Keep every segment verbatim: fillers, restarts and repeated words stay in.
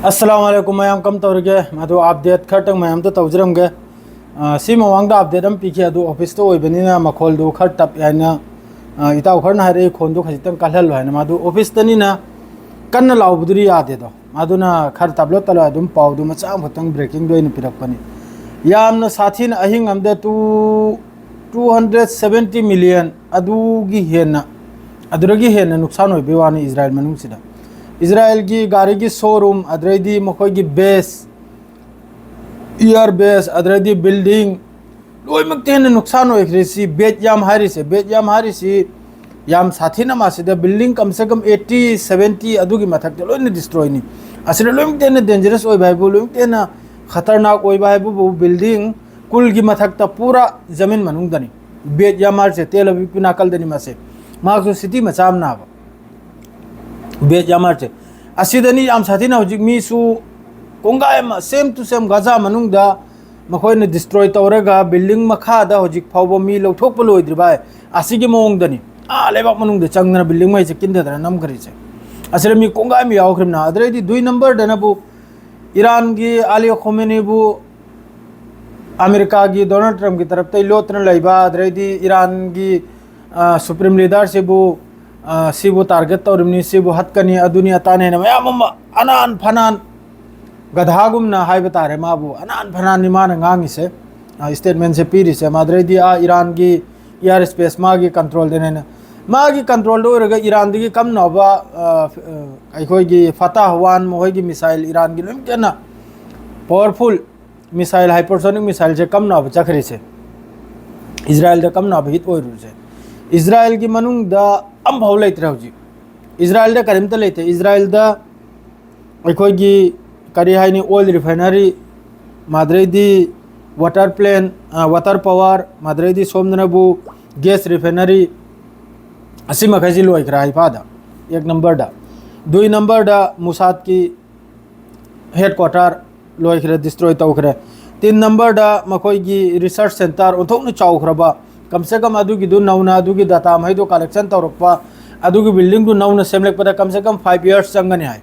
ꯑꯁꯂꯥꯃꯨ ꯑꯂꯥꯏꯀꯨꯝ ꯃꯌꯥꯝ, ꯀꯝ ꯇꯧꯔꯤꯒꯦ? ꯑꯗꯨ ꯑꯞꯗꯦꯠ ꯈꯔꯇꯪ ꯃꯌꯥꯝꯗ ꯇꯧꯖꯔꯝꯒꯦ꯫ ꯑ, ꯁꯤ ꯃꯃꯥꯡꯗ ꯑꯞꯗꯦꯠ ꯑꯃ ꯄꯤꯈꯤ, ꯑꯗꯨ ꯑꯣꯐꯤꯁꯇ ꯑꯣꯏꯕꯅꯤꯅ ꯃꯈꯣꯜꯗꯨ ꯈꯔ ꯇꯞꯄꯦ ꯍꯥꯏꯅ, ꯑ, ꯏꯇꯥꯎ ꯈꯔꯅ ꯍꯥꯏꯔꯛꯏ, ꯈꯣꯟꯗꯨ ꯈꯖꯤꯛꯇꯪ ꯀꯜꯍꯜꯂꯣ ꯍꯥꯏꯅ꯫ ꯃꯥꯗꯨ ꯑꯣꯐꯤꯁꯇꯅꯤꯅ ꯀꯟꯅ ꯂꯥꯎꯕꯗꯨꯗꯤ ꯌꯥꯗꯦꯗꯣ, ꯑꯗꯨꯅ ꯈꯔ ꯇꯞꯂꯞ ꯇꯞꯂꯞ ꯑꯗꯨꯝ ꯄꯥꯎꯗꯨ ꯃꯆꯥ ꯑꯃꯈꯛꯇꯪ ꯕ꯭ꯔꯦꯀꯤꯡꯗ ꯑꯣꯏꯅ ꯄꯤꯔꯛꯄꯅꯤ꯫ ꯌꯥꯝꯅ ꯁꯥꯊꯤꯅ ꯑꯍꯤꯡ ꯑꯃꯗ two, two hundred seventy million ꯑꯗꯨꯒꯤ ꯍꯦꯟꯅ, ꯑꯗꯨꯗꯒꯤ ꯍꯦꯟꯅ ꯅꯨꯡꯁꯥꯟ ꯑꯣꯏꯕꯒꯤ ꯋꯥꯅꯤ ꯏꯖꯔꯥꯌꯦꯜ ꯃꯅꯨꯡꯁꯤꯗ꯫ ꯏꯖꯔꯥꯌꯦꯜꯒꯤ ꯒꯥꯔꯤꯒꯤ ꯁꯣꯔꯨꯝ, ꯑꯗꯨꯗꯩꯗꯤ ꯃꯈꯣꯏꯒꯤ ꯕꯦꯁ, ꯏꯌꯥꯔ ꯕꯦꯁ, ꯑꯗꯨꯗꯩꯗꯤ ꯕꯤꯜꯗꯤꯡ, ꯂꯣꯏꯅꯃꯛꯇ ꯍꯦꯟꯅ ꯅꯨꯡꯁꯥꯟ ꯑꯣꯏꯈ꯭ꯔꯦ꯫ ꯁꯤ ꯕꯦꯠ ꯌꯥꯝ ꯍꯥꯏꯔꯤꯁꯦ, ꯕꯦꯠ ꯌꯥꯝ ꯍꯥꯏꯔꯤꯁꯤ ꯌꯥꯝ ꯁꯥꯊꯤꯅ ꯃꯥꯁꯤꯗ ꯕꯤꯜꯗꯤꯡ ꯀꯝ ꯁꯦ ꯀꯝ eighty, seventy ꯑꯗꯨꯒꯤ ꯃꯊꯛꯇ ꯂꯣꯏꯅ ꯗꯤꯁꯇ꯭ꯔꯣꯏꯅꯤ꯫ ꯑꯁꯤꯗ ꯂꯣꯏꯅꯃꯛꯇ ꯍꯦꯟꯅ ꯗꯦꯟꯖꯔꯁ ꯑꯣꯏꯕ ꯍꯥꯏꯕꯨ, ꯂꯣꯏꯅꯃꯛꯇ ꯍꯦꯟꯅ ꯈꯇꯔꯅꯥꯛ ꯑꯣꯏꯕ ꯍꯥꯏꯕꯕꯨ ꯕꯤꯜꯗꯤꯡ ꯀꯨꯜꯒꯤ ꯃꯊꯛꯇ ꯄꯨꯔꯥ ꯖꯃꯤꯟ ꯃꯅꯨꯡꯗꯅꯤ꯫ ꯕꯦꯠ ꯌꯥꯝ ꯍꯥꯏꯔꯤꯁꯦ ꯇꯦꯜ ꯑꯕꯤꯕꯀꯤ ꯅꯥꯀꯜꯗꯅꯤ ꯃꯥꯁꯦ꯫ ꯃꯍꯥꯛꯁꯨ ꯁꯤꯇꯤ ꯃꯆꯥ ꯑꯃ ꯅꯥꯕ꯫ ꯕꯦꯠ ꯌꯥꯝ ꯍꯥꯏꯔꯤꯁꯦ꯫ ꯑꯁꯤꯗꯅꯤ ꯌꯥꯝ ꯁꯥꯊꯤꯅ ꯍꯧꯖꯤꯛ ꯃꯤꯁꯨ ꯀꯣꯡꯒꯥꯏ ꯑꯃ, same to same ꯒꯥꯖꯥ ꯃꯅꯨꯡꯗ ꯃꯈꯣꯏꯅ ꯗꯤꯁꯇ꯭ꯔꯣꯏ ꯇꯧꯔꯒ ꯕꯤꯜꯗꯤꯡ ꯃꯈꯥꯗ ꯍꯧꯖꯤꯛ ꯐꯥꯎꯕ ꯃꯤ ꯂꯧꯊꯣꯛꯄ ꯂꯣꯏꯗ꯭ꯔꯤꯕ ꯍꯥꯏ꯫ ꯑꯁꯤꯒꯤ ꯃꯑꯣꯡꯗꯅꯤ꯫ ꯑꯥ, ꯂꯩꯕꯥꯛ ꯃꯅꯨꯡꯗ ꯆꯪꯗꯅ ꯕꯤꯜꯗꯤꯡ ꯃꯩꯁꯦ ꯀꯤꯟꯊꯗꯅ ꯅꯝꯈ꯭ꯔꯤꯁꯦ꯫ ꯑꯁꯤꯗ ꯃꯤ ꯀꯣꯡꯒꯥꯏ ꯑꯃ ꯌꯥꯎꯈ꯭ꯔꯤꯕꯅ꯫ ꯑꯗꯨꯗꯩꯗꯤ ꯗꯨꯏ ꯅꯝꯕꯔꯗꯅꯕꯨ ꯏꯔꯥꯟꯒꯤ ꯑꯂꯤ ꯈꯣꯃꯦꯅꯤꯕꯨ ꯑꯃꯦꯔꯤꯀꯥꯒꯤ ꯗꯣꯅꯥꯜꯗ ꯇ꯭ꯔꯝꯞꯀꯤ ꯇꯔꯞꯇꯩ ꯂꯣꯠꯇꯅ ꯂꯩꯕ, ꯑꯗꯨꯗꯩꯗꯤ ꯏꯔꯥꯟꯒꯤ, ꯑ, ꯁꯨꯄ꯭ꯔꯤꯝ ꯂꯤꯗꯔꯁꯤꯕꯨ, ꯑ, ꯁꯤꯕꯨ ꯇꯥꯔꯒꯦꯠ ꯇꯧꯔꯤꯕꯅꯤ, ꯁꯤꯕꯨ ꯍꯠꯀꯅꯤ, ꯑꯗꯨꯅꯤ ꯑꯇꯥꯅꯤ ꯍꯥꯏꯅ ꯃꯌꯥꯝ ꯑꯃ ꯑꯅꯥꯟ ꯐꯅꯥꯟ ꯒꯙꯥꯒꯨꯝꯅ ꯍꯥꯏꯕ ꯇꯥꯔꯦ꯫ ꯃꯥꯕꯨ ꯑꯅꯥꯟ ꯐꯅꯥꯟꯅꯤ ꯃꯥꯅ ꯉꯥꯡꯉꯤꯁꯦ, ꯑ, ꯁ꯭ꯇꯦꯠꯃꯦꯟꯁꯦ ꯄꯤꯔꯤꯁꯦ꯫ ꯃꯥꯗꯨꯗꯩꯗꯤ ꯑꯥ ꯏꯔꯥꯟꯒꯤ ꯏꯌꯥꯔ ꯁ꯭ꯄꯦꯁ ꯃꯥꯒꯤ ꯀꯟꯇ꯭ꯔꯣꯜꯗꯅꯦꯅ, ꯃꯥꯒꯤ ꯀꯟꯇ꯭ꯔꯣꯜꯗ ꯑꯣꯏꯔꯒ ꯏꯔꯥꯟꯗꯒꯤ ꯀꯝꯅꯕ, ꯑ, ꯑ, ꯑꯩꯈꯣꯏꯒꯤ ꯐꯇꯥꯍ ꯋꯥꯟ ꯃꯈꯣꯏꯒꯤ ꯃꯤꯁꯥꯏꯜ, ꯏꯔꯥꯟꯒꯤ ꯂꯣꯏꯅꯃꯛꯇ ꯍꯦꯟꯅ ꯄꯋꯥꯔꯐꯨꯜ ꯃꯤꯁꯥꯏꯜ, ꯍꯥꯏꯄꯔꯁꯣꯅꯤꯛ ꯃꯤꯁꯥꯏꯜꯁꯦ ꯀꯝꯅꯕ ꯆꯠꯈ꯭ꯔꯤꯁꯦ, ꯏꯖꯔꯥꯌꯦꯜꯗ ꯀꯝꯅꯕ ꯍꯤꯠ ꯑꯣꯏꯔꯨꯔꯤꯁꯦ꯫ ꯏꯖꯔꯥꯌꯦꯜꯒꯤ ꯃꯅꯨꯡꯗ ꯑꯝꯐꯥꯎ ꯂꯩꯇ꯭ꯔꯦ ꯍꯧꯖꯤꯛ꯫ ꯏꯖꯔꯥꯌꯦꯜꯗ ꯀꯔꯤꯝꯇ ꯂꯩꯇꯦ꯫ ꯏꯖꯔꯥꯌꯦꯜꯗ ꯑꯩꯈꯣꯏꯒꯤ ꯀꯔꯤ ꯍꯥꯏꯅꯤ, ꯑꯣꯏꯜ ꯔꯤꯐꯥꯏꯅꯔꯤ, ꯃꯥꯗ꯭ꯔꯩꯗꯤ ꯋꯥꯇꯔ ꯄ꯭ꯂꯦꯟ, ꯑ, ꯋꯥꯇꯔ ꯄꯋꯥꯔ, ꯃꯥꯗ꯭ꯔꯩꯗꯤ ꯁꯣꯝꯗꯅꯕꯨ ꯒ꯭ꯌꯥꯁ ꯔꯤꯐꯥꯏꯅꯔꯤ, ꯑꯁꯤ ꯃꯈꯩꯁꯤ ꯂꯣꯏꯈ꯭ꯔꯦ ꯍꯩꯐꯥꯗ, ꯑꯦꯛ ꯅꯝꯕꯔꯗ꯫ ꯗꯨꯏ ꯅꯝꯕꯔꯗ ꯃꯨꯁꯥꯗꯀꯤ ꯍꯦꯗ ꯀ꯭ꯋꯥꯇꯔ ꯂꯣꯏꯈ꯭ꯔꯦ, ꯗꯤꯁꯇ꯭ꯔꯣꯏ ꯇꯧꯈ꯭ꯔꯦ꯫ ꯇꯤꯟ ꯅꯝꯕꯔꯗ ꯃꯈꯣꯏꯒꯤ ꯔꯤꯁꯔꯁ ꯁꯦꯟꯇꯔ ꯑꯣꯟꯊꯣꯛꯅ ꯆꯥꯎꯈ꯭ꯔꯕ, ꯀꯝꯁꯦ ꯀꯝ ꯑꯗꯨꯒꯤꯗꯨ ꯅꯧꯅ ꯑꯗꯨꯒꯤ ꯗꯥꯇꯥ ꯃꯈꯩꯗꯣ ꯀꯂꯦꯛꯁꯟ ꯇꯧꯔꯛꯄ, ꯑꯗꯨꯒꯤ ꯕꯤꯜꯗꯤꯡꯗꯨ ꯅꯧꯅ ꯁꯦꯝꯂꯛꯄꯗ ꯀꯝꯁꯦ ꯀꯝ five years ꯆꯪꯒꯅꯤ ꯍꯥꯏ,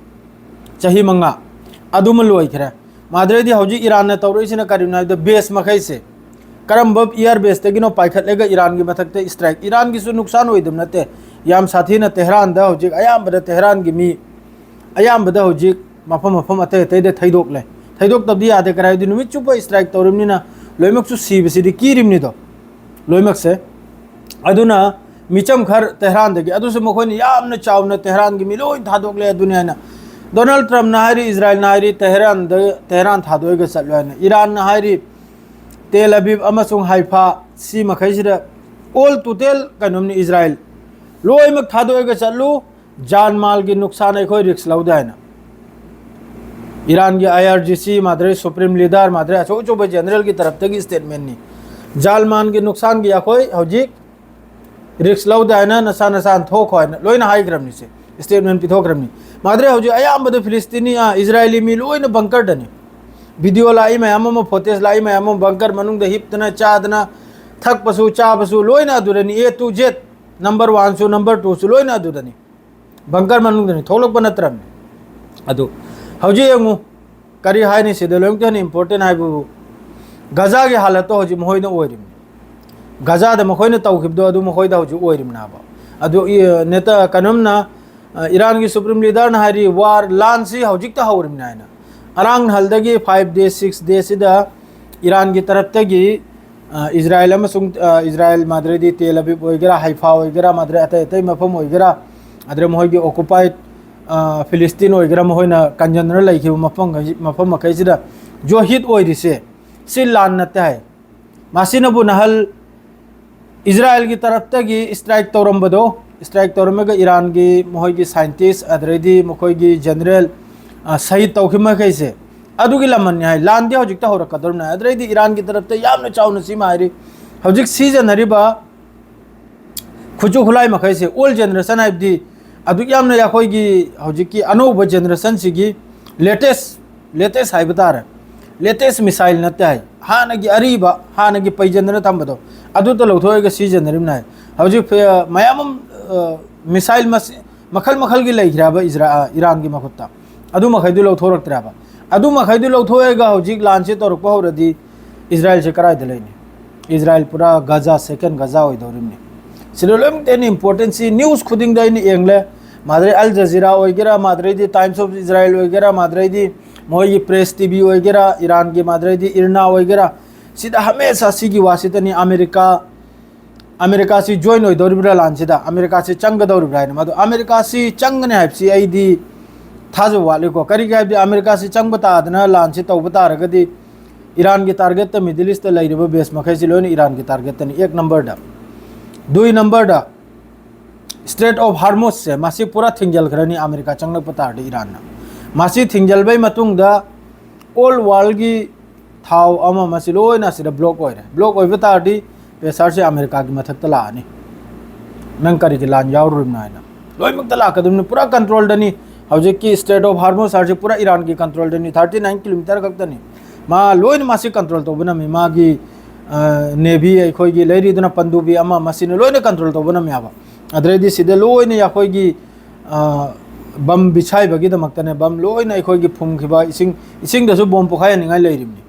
ꯆꯍꯤ ꯃꯉꯥ꯫ ꯑꯗꯨꯃ ꯂꯣꯏꯈ꯭ꯔꯦ꯫ ꯃꯥꯗ꯭ꯔꯦꯗꯤ ꯍꯧꯖꯤꯛ ꯏꯔꯥꯟꯅ ꯇꯧꯔꯛꯏꯁꯤꯅ ꯀꯔꯤꯅꯣ ꯍꯥꯏꯕꯗ, ꯕꯦꯁ ꯃꯈꯩꯁꯦ ꯀꯔꯝꯕ ꯏꯌꯥꯔ ꯕꯦꯁꯇꯒꯤꯅꯣ ꯄꯥꯏꯈꯠꯂꯒ ꯏꯔꯥꯟꯒꯤ ꯃꯊꯛꯇ ꯏꯁꯇ꯭ꯔꯥꯏꯛ, ꯏꯔꯥꯟꯒꯤꯁꯨ ꯅꯨꯡꯁꯥꯟ ꯑꯣꯏꯗꯕ ꯅꯠꯇꯦ, ꯌꯥꯝ ꯁꯥꯊꯤꯅ ꯇꯦꯍꯔꯥꯟꯗ ꯍꯧꯖꯤꯛ ꯑꯌꯥꯝꯕꯗ ꯇꯦꯍꯔꯥꯟꯒꯤ ꯃꯤ ꯑꯌꯥꯝꯕꯗ ꯍꯧꯖꯤꯛ ꯃꯐꯝ ꯃꯐꯝ ꯑꯇꯩ ꯑꯇꯩꯗ ꯊꯩꯗꯣꯛꯂꯦ꯫ ꯊꯩꯗꯣꯛꯇꯕꯗꯤ ꯌꯥꯗꯦ, ꯀꯔꯤ ꯍꯥꯏꯗꯤ ꯅꯨꯃꯤꯠ ꯆꯨꯞꯄ ꯏꯁꯇ꯭ꯔꯥꯏꯛ ꯇꯧꯔꯤꯕꯅꯤꯅ ꯂꯣꯏꯅꯃꯛꯁꯨ ꯁꯤꯕꯁꯤꯗꯤ ꯀꯤꯔꯤꯕꯅꯤꯗꯣ ꯂꯣꯏꯅꯃꯛꯁꯦ꯫ ꯑꯗꯨꯅ ꯃꯤꯆꯝ ꯈꯔ ꯇꯦꯍꯔꯥꯟꯗꯒꯤ, ꯑꯗꯨꯁꯨ ꯃꯈꯣꯏꯅ ꯌꯥꯝꯅ ꯆꯥꯎꯅ ꯇꯦꯍꯔꯥꯟꯒꯤ ꯃꯤ ꯂꯣꯏ ꯊꯥꯗꯣꯛꯂꯦ ꯑꯗꯨꯅꯤ ꯍꯥꯏꯅ ꯗꯣꯅꯥꯜꯗ ꯇ꯭ꯔꯝꯞꯅ ꯍꯥꯏꯔꯤ, ꯏꯖꯔꯥꯏꯜꯅ ꯍꯥꯏꯔꯤ ꯇꯦꯍꯔꯥꯟꯗ, ꯇꯦꯍꯔꯥꯟ ꯊꯥꯗꯣꯛꯑꯒ ꯆꯠꯂꯣ ꯍꯥꯏꯅ꯫ ꯏꯔꯥꯟꯅ ꯍꯥꯏꯔꯤ ꯇꯦꯜ ꯑꯕꯤꯕ ꯑꯃꯁꯨꯡ ꯍꯥꯏꯐꯥ, ꯁꯤ ꯃꯈꯩꯁꯤꯗ ꯑꯣꯜ ꯇꯣꯇꯦꯜ ꯀꯩꯅꯣꯝꯅꯤ, ꯏꯖꯔꯥꯏꯜ ꯂꯣꯏꯅꯃꯛ ꯊꯥꯗꯣꯛꯑꯒ ꯆꯠꯂꯨ, ꯖꯥꯟ ꯃꯥꯜꯒꯤ ꯅꯨꯡꯁꯥꯟ ꯑꯩꯈꯣꯏ ꯔꯤꯛꯁ ꯂꯧꯗꯦ ꯍꯥꯏꯅ꯫ ꯏꯔꯥꯟꯒꯤ ꯑꯥꯏ R G C ꯃꯥꯗ꯭ꯔꯦ, supreme leader ꯃꯥꯗ꯭ꯔꯦ, ꯑꯆꯧ ꯑꯆꯧꯕ ꯖꯦꯅꯔꯦꯜꯒꯤ ꯇꯔꯞꯇꯒꯤ ꯁ꯭ꯇꯦꯠꯃꯦꯟꯅꯤ꯫ ꯖꯥꯟ ꯃꯥꯜꯒꯤ ꯅꯨꯡꯁꯥꯟꯒꯤ ꯑꯩꯈꯣꯏ ꯍꯧꯖꯤꯛ ꯔꯤꯛꯁ ꯂꯧꯗꯦ ꯍꯥꯏꯅ, ꯅꯁꯥ ꯅꯁꯥꯅ ꯊꯣꯛꯈꯣ ꯍꯥꯏꯅ ꯂꯣꯏꯅ ꯍꯥꯏꯈ꯭ꯔꯕꯅꯤ, ꯁꯦ ꯁ꯭ꯇꯦꯠꯃꯦꯟ ꯄꯤꯊꯣꯛꯈ꯭ꯔꯕꯅꯤ꯫ ꯃꯥꯗ꯭ꯔꯦ, ꯍꯧꯖꯤꯛ ꯑꯌꯥꯝꯕꯗ ꯐꯤꯂꯤꯁꯇꯤꯅꯤ, ꯑ, ꯏꯖꯔꯥꯏꯂꯤ ꯃꯤ ꯂꯣꯏꯅ ꯕꯪꯀꯔꯗꯅꯤ꯫ ꯚꯤꯗꯤꯑꯣ ꯂꯥꯛꯏ ꯃꯌꯥꯝ ꯑꯃ, ꯐꯣꯇꯦꯖ ꯂꯥꯛꯏ ꯃꯌꯥꯝ ꯑꯃ, ꯕꯪꯀꯔ ꯃꯅꯨꯡꯗ ꯍꯤꯞꯇꯅ ꯆꯥꯗꯅ ꯊꯛꯄꯁꯨ ꯆꯥꯕꯁꯨ ꯂꯣꯏꯅ ꯑꯗꯨꯗꯅꯤ, ꯑꯦ ꯇꯨ ꯖꯦꯠ, ꯅꯝꯕꯔ ꯋꯥꯟꯁꯨ ꯅꯝꯕꯔ ꯇꯨꯁꯨ ꯂꯣꯏꯅ ꯑꯗꯨꯗꯅꯤ, ꯕꯪꯀꯔ ꯃꯅꯨꯡꯗꯅꯤ, ꯊꯣꯛꯂꯛꯄ ꯅꯠꯇ꯭ꯔꯕꯅꯤ꯫ ꯑꯗꯨ ꯍꯧꯖꯤꯛ ꯌꯦꯡꯉꯨ, ꯀꯔꯤ ꯍꯥꯏꯅꯤ ꯁꯤꯗ ꯂꯣꯏꯅꯃꯛꯇ ꯍꯦꯟꯅ ꯏꯝꯄꯣꯔꯇꯦꯟ ꯍꯥꯏꯕꯕꯨ, ꯒꯖꯥꯒꯤ ꯍꯥꯂꯠꯇꯣ ꯍꯧꯖꯤꯛ ꯃꯈꯣꯏꯅ ꯑꯣꯏꯔꯤꯕꯅꯤ꯫ ꯒꯖꯥꯗ ꯃꯈꯣꯏꯅ ꯇꯧꯈꯤꯕꯗꯣ ꯑꯗꯨ ꯃꯈꯣꯏꯗ ꯍꯧꯖꯤꯛ ꯑꯣꯏꯔꯤꯕꯅꯦꯕ꯫ ꯑꯗꯨ ꯏ-, ꯅꯦꯇ-, ꯀꯩꯅꯣꯝꯅ, ꯑ, ꯏꯔꯥꯟꯒꯤ ꯁꯨꯄ꯭ꯔꯤꯝ ꯂꯤꯗꯔꯅ ꯍꯥꯏꯔꯤ, ꯋꯥꯔ, ꯂꯥꯟꯁꯤ ꯍꯧꯖꯤꯛꯇ ꯍꯧꯔꯤꯕꯅꯤ ꯍꯥꯏꯅ꯫ ꯑꯔꯥꯡ ꯅꯍꯜꯗꯒꯤ ꯐꯥꯏꯚ ꯗꯦ, ꯁꯤꯛꯁ ꯗꯦꯁꯤꯗ ꯏꯔꯥꯟꯒꯤ ꯇꯔꯞꯇꯒꯤ, ꯑ, ꯏꯖꯔꯥꯏꯜ ꯑꯃꯁꯨꯡ, ꯑ, ꯏꯖꯔꯥꯏꯜ ꯃꯥꯗ꯭ꯔꯦꯗꯤ ꯇꯦꯜ ꯑꯕꯤꯕ ꯑꯣꯏꯒꯦꯔꯥ, ꯍꯥꯏꯐꯥ ꯑꯣꯏꯒꯦꯔꯥ, ꯃꯥꯗ꯭ꯔꯦ ꯑꯇꯩ ꯑꯇꯩ ꯃꯐꯝ ꯑꯣꯏꯒꯦꯔꯥ, ꯑꯗꯨꯗ ꯃꯈꯣꯏꯒꯤ ꯑꯣꯀꯨꯄꯥꯏꯠ, ꯑ, ꯐꯤꯂꯤꯁꯇꯤꯟ ꯑꯣꯏꯒꯦꯔꯥ, ꯃꯈꯣꯏꯅ ꯀꯟꯖꯟꯗꯨꯅ ꯂꯩꯈꯤꯕ ꯃꯐꯝ, ꯃꯐꯝ ꯃꯈꯩꯁꯤꯗ ꯖꯣꯍꯤꯗ ꯑꯣꯏꯔꯤꯁꯦ ꯁꯤ ꯂꯥꯟ ꯅꯠꯇꯦ ꯍꯥꯏ꯫ ꯃꯁꯤꯅꯕꯨ ꯅꯍꯜ ꯏꯖꯔꯥꯏꯜꯒꯤ ꯇꯔꯞꯇꯒꯤ ꯏꯁꯇ꯭ꯔꯥꯏꯛ ꯇꯧꯔꯝꯕꯗꯣ, ꯏꯁꯇ꯭ꯔꯥꯏꯛ ꯇꯧꯔꯝꯃꯒ ꯏꯔꯥꯟꯒꯤ ꯃꯈꯣꯏꯒꯤ ꯁꯥꯏꯟꯇꯤꯁ, ꯑꯗꯨꯗꯩꯗꯤ ꯃꯈꯣꯏꯒꯤ ꯖꯦꯅꯔꯦꯜ, ꯑ, ꯁꯍꯤꯗ ꯇꯧꯈꯤꯕ ꯃꯈꯩꯁꯦ ꯑꯗꯨꯒꯤ ꯂꯃꯟꯅꯤ ꯍꯥꯏ꯫ ꯂꯥꯟꯗꯤ ꯍꯧꯖꯤꯛꯇ ꯍꯧꯔꯛꯀꯗꯧꯔꯤꯕꯅꯤ ꯍꯥꯏ꯫ ꯑꯗꯨꯗꯩꯗꯤ ꯏꯔꯥꯟꯒꯤ ꯇꯔꯞꯇ ꯌꯥꯝꯅ ꯆꯥꯎꯅ ꯁꯤꯃ ꯍꯥꯏꯔꯤ, ꯍꯧꯖꯤꯛ ꯁꯤꯖꯤꯟꯅꯔꯤꯕ ꯈꯨꯠꯁꯨ ꯈꯨꯠꯂꯥꯏ ꯃꯈꯩꯁꯦ, ꯑꯣꯜ ꯖꯦꯅꯔꯦꯁꯟ ꯍꯥꯏꯕꯗꯤ ꯑꯗꯨꯛ ꯌꯥꯝꯅ ꯑꯩꯈꯣꯏꯒꯤ ꯍꯧꯖꯤꯛꯀꯤ ꯑꯅꯧꯕ ꯖꯦꯅꯔꯦꯁꯟꯁꯤꯒꯤ ꯂꯦꯇꯦꯁ, ꯂꯦꯇꯦꯁ ꯍꯥꯏꯕ ꯇꯥꯔꯦ, ꯂꯦꯇꯦꯁ ꯃꯤꯁꯥꯏꯜ ꯅꯠꯇꯦ ꯍꯥꯏ꯫ ꯍꯥꯟꯅꯒꯤ ꯑꯔꯤꯕ, ꯍꯥꯟꯅꯒꯤ ꯄꯩꯖꯟꯗꯅ ꯊꯝꯕꯗꯣ, ꯑꯗꯨꯗ ꯂꯧꯊꯣꯛꯑꯒ ꯁꯤꯖꯤꯟꯅꯔꯤꯕꯅꯤ ꯍꯥꯏ꯫ ꯍꯧꯖꯤꯛ ꯐ-, ꯃꯌꯥꯝ ꯑꯃ, ꯑ, ꯃꯤꯁꯥꯏꯜ ꯃꯁ-, ꯃꯈꯜ ꯃꯈꯜꯒꯤ ꯂꯩꯈ꯭ꯔꯦꯕ ꯏꯖꯔꯥ-, ꯑ, ꯏꯔꯥꯟꯒꯤ ꯃꯈꯨꯠꯇ꯫ ꯑꯗꯨ ꯃꯈꯩꯗꯨ ꯂꯧꯊꯣꯔꯛꯇ꯭ꯔꯦꯕ꯫ ꯑꯗꯨ ꯃꯈꯩꯗꯨ ꯂꯧꯊꯣꯛꯑꯒ ꯍꯧꯖꯤꯛ ꯂꯥꯟꯁꯦ ꯇꯧꯔꯛꯄ ꯍꯧꯔꯗꯤ ꯏꯖꯔꯥꯏꯜꯁꯦ ꯀꯗꯥꯏꯗ ꯂꯩꯅꯤ? ꯏꯖꯔꯥꯏꯜ ꯄꯨꯔꯥ ꯒꯖꯥ, second ꯒꯖꯥ ꯑꯣꯏꯗꯧꯔꯤꯕꯅꯤ꯫ ꯁꯤꯗ ꯂꯣꯏꯅꯃꯛꯇ ꯑꯩꯅ importance ꯁꯤ news ꯈꯨꯗꯤꯡꯗ ꯑꯩꯅ ꯌꯦꯡꯂꯦ꯫ ꯃꯥꯗ꯭ꯔꯩ ꯑꯜ ꯖꯖꯤꯔꯥ ꯑꯣꯏꯒꯦꯔꯥ, ꯃꯥꯗ꯭ꯔꯩꯗꯤ Times of Israel ꯑꯣꯏꯒꯦꯔꯥ, ꯃꯥꯗ꯭ꯔꯩꯗꯤ ꯃꯣꯏꯒꯤ Press T V ꯑꯣꯏꯒꯦꯔꯥ, ꯏꯔꯥꯟꯒꯤ ꯃꯥꯗ꯭ꯔꯩꯗꯤ ꯏꯔꯅꯥ ꯑꯣꯏꯒꯦꯔꯥ, ꯁꯤꯗ ꯍꯃꯦꯁꯥ ꯁꯤꯒꯤ ꯋꯥꯁꯤꯗꯅꯤ꯫ America, ꯑꯃꯦꯔꯤꯀꯥꯁꯤ join ꯑꯣꯏꯗꯧꯔꯤꯕ꯭ꯔꯥ ꯂꯥꯟꯁꯤꯗ? ꯑꯃꯦꯔꯤꯀꯥꯁꯤ ꯆꯪꯒꯗꯧꯔꯤꯕ꯭ꯔꯥ ꯍꯥꯏꯅ꯫ ꯃꯗꯨ ꯑꯃꯦꯔꯤꯀꯥꯁꯤ ꯆꯪꯒꯅꯤ ꯍꯥꯏꯕꯁꯤ ꯑꯩꯗꯤ ꯊꯥꯖꯕ ꯋꯥꯠꯂꯤꯀꯣ꯫ ꯀꯔꯤꯒꯤ ꯍꯥꯏꯕꯗꯤ ꯑꯃꯦꯔꯤꯀꯥꯁꯤ ꯆꯪꯕ ꯇꯥꯗꯅ ꯂꯥꯟꯁꯤ ꯇꯧꯕ ꯇꯥꯔꯒꯗꯤ ꯏꯔꯥꯟꯒꯤ target ꯇ, Middle East ꯇ ꯂꯩꯔꯤꯕ base ꯃꯈꯩꯁꯤ ꯂꯣꯏꯅ ꯏꯔꯥꯟꯒꯤ target ꯇꯅꯤ꯫ ꯑꯦꯛ number the. ꯗꯨꯏ number the, Strait of Hormuz ꯁꯦ, ꯃꯁꯤ ꯄꯨꯔꯥ ꯊꯤꯡꯖꯤꯜꯈ꯭ꯔꯅꯤ ꯑꯃꯦꯔꯤꯀꯥ ꯆꯪꯂꯛꯄ ꯇꯥꯔꯗꯤ ꯏꯔꯥꯟꯅ꯫ ꯃꯁꯤ ꯊꯤꯡꯖꯤꯜꯕꯩ ꯃꯇꯨꯡꯗ all world ꯒꯤ ꯊꯥꯎ ꯑꯃ ꯃꯁꯤ ꯂꯣꯏꯅ ꯑꯁꯤꯗ block ꯑꯣꯏꯔꯦ꯫ Block ꯑꯣꯏꯕ ꯇꯥꯔꯗꯤ pressure ꯁꯦ ꯑꯃꯦꯔꯤꯀꯥꯒꯤ ꯃꯊꯛꯇ ꯂꯥꯛꯑꯅꯤ꯫ ꯅꯪ ꯀꯔꯤꯒꯤ ꯂꯥꯟ ꯌꯥꯎꯔꯨꯔꯤꯕꯅꯣ ꯍꯥꯏꯅ꯫ ꯂꯣꯏꯅꯃꯛꯇ ꯂꯥꯛꯀꯗꯕꯅꯤ꯫ ꯄꯨꯔꯥ control ꯗꯅꯤ꯫ ꯍꯧꯖꯤꯛꯀꯤ Strait of Hormuz ꯍꯥꯏꯔꯤꯁꯤ ꯄꯨꯔꯥ ꯏꯔꯥꯟꯒꯤ control ꯗꯅꯤ꯫ Thirty nine kilometer ꯈꯛꯇꯅꯤ꯫ ꯃꯥ ꯂꯣꯏꯅ ꯃꯥꯁꯤ control ꯇꯧꯕ ꯉꯝꯃꯤ꯫ ꯃꯥꯒꯤ, ꯑ, navy, ꯑꯩꯈꯣꯏꯒꯤ ꯂꯩꯔꯤꯗꯨꯅ ꯄꯟꯗꯨꯕꯤ ꯑꯃ, ꯃꯁꯤꯅ ꯂꯣꯏꯅ control ꯇꯧꯕ ꯉꯝꯃꯦ ꯍꯥꯏꯕ꯫ ꯑꯗꯨꯗꯩꯗꯤ ꯁꯤꯗ ꯂꯣꯏꯅ ꯑꯩꯈꯣꯏꯒꯤ, ꯑ, ꯕꯝ ꯕꯤꯁꯥꯏꯕꯒꯤꯗꯃꯛꯇꯅꯦ, ꯕꯝ ꯂꯣꯏꯅ ꯑꯩꯈꯣꯏꯒꯤ ꯐꯨꯝꯈꯤꯕ ꯏꯁꯤꯡ, ꯏꯁꯤꯡꯗꯁꯨ ꯕꯣꯝ ꯄꯣꯈꯥꯏꯍꯟꯅꯤꯡꯉꯥꯏ ꯂꯩꯔꯤꯕꯅꯤ꯫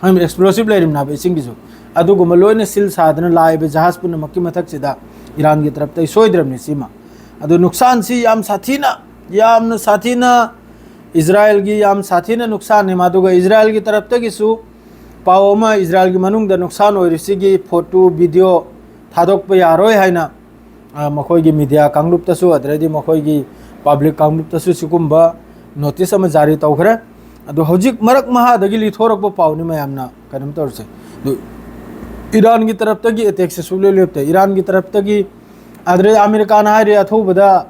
ꯈꯪꯉꯤꯕ, explosive ꯂꯩꯔꯤꯕꯅꯦ ꯍꯥꯏꯕ ꯏꯁꯤꯡꯒꯤꯁꯨ꯫ ꯑꯗꯨꯒꯨꯝꯕ ꯂꯣꯏꯅ seal ꯁꯥꯗꯅ ꯂꯥꯛꯏꯕ ꯖꯍꯥꯖ ꯄꯨꯝꯅꯃꯛꯀꯤ ꯃꯊꯛꯁꯤꯗ ꯏꯔꯥꯟꯒꯤ ꯇꯔꯞꯇꯒꯤ ꯁꯣꯏꯗ꯭ꯔꯕꯅꯤ ꯁꯤꯃ꯫ ꯑꯗꯨ ꯅꯨꯡꯁꯥꯟꯁꯤ ꯌꯥꯝ ꯁꯥꯊꯤꯅ, ꯌꯥꯝꯅ ꯁꯥꯊꯤꯅ, ꯏꯖꯔꯥꯏꯜꯒꯤ ꯌꯥꯝ ꯁꯥꯊꯤꯅ ꯅꯨꯡꯁꯥꯟꯅꯤ꯫ ꯃꯗꯨꯒ ꯏꯖꯔꯥꯏꯜꯒꯤ ꯇꯔꯞꯇꯒꯤꯁꯨ ꯄꯥꯎ ꯑꯃ, ꯏꯖꯔꯥꯏꯜꯒꯤ ꯃꯅꯨꯡꯗ ꯅꯨꯡꯁꯥꯟ ꯑꯣꯏꯔꯤꯁꯤꯒꯤ photo, video ꯊꯥꯗꯣꯛꯄ ꯌꯥꯔꯣꯏ ꯍꯥꯏꯅ, ꯑ, ꯃꯈꯣꯏꯒꯤ media ꯀꯥꯡꯂꯨꯞꯇꯁꯨ, ꯑꯗꯨꯗꯩꯗꯤ ꯃꯈꯣꯏꯒꯤ public ꯀꯥꯡꯂꯨꯞꯇꯁꯨ ꯁꯤꯒꯨꯝꯕ notice ꯑꯃ ꯖꯥꯔꯤ ꯇꯧꯈ꯭ꯔꯦ꯫ ꯑꯗꯣ ꯍꯧꯖꯤꯛ ꯃꯔꯛ ꯃꯍꯥꯗꯒꯤ ꯂꯤꯊꯣꯔꯛꯄ ꯄꯥꯎꯅꯤ ꯃꯌꯥꯝꯅ ꯀꯩꯅꯣꯝ ꯇꯧꯔꯤꯁꯦ꯫ ꯑꯗꯨ ꯏꯔꯥꯟꯒꯤ ꯇꯔꯞꯇꯒꯤ attack ꯁꯦ ꯁꯨꯡꯂꯦꯞ ꯂꯦꯞꯇꯦ꯫ ꯏꯔꯥꯟꯒꯤ ꯇꯔꯞꯇꯒꯤ, ꯑꯗꯨꯗꯩ ꯑꯃꯦꯔꯤꯀꯥꯅ ꯍꯥꯏꯔꯤ ꯑꯊꯨꯕꯗ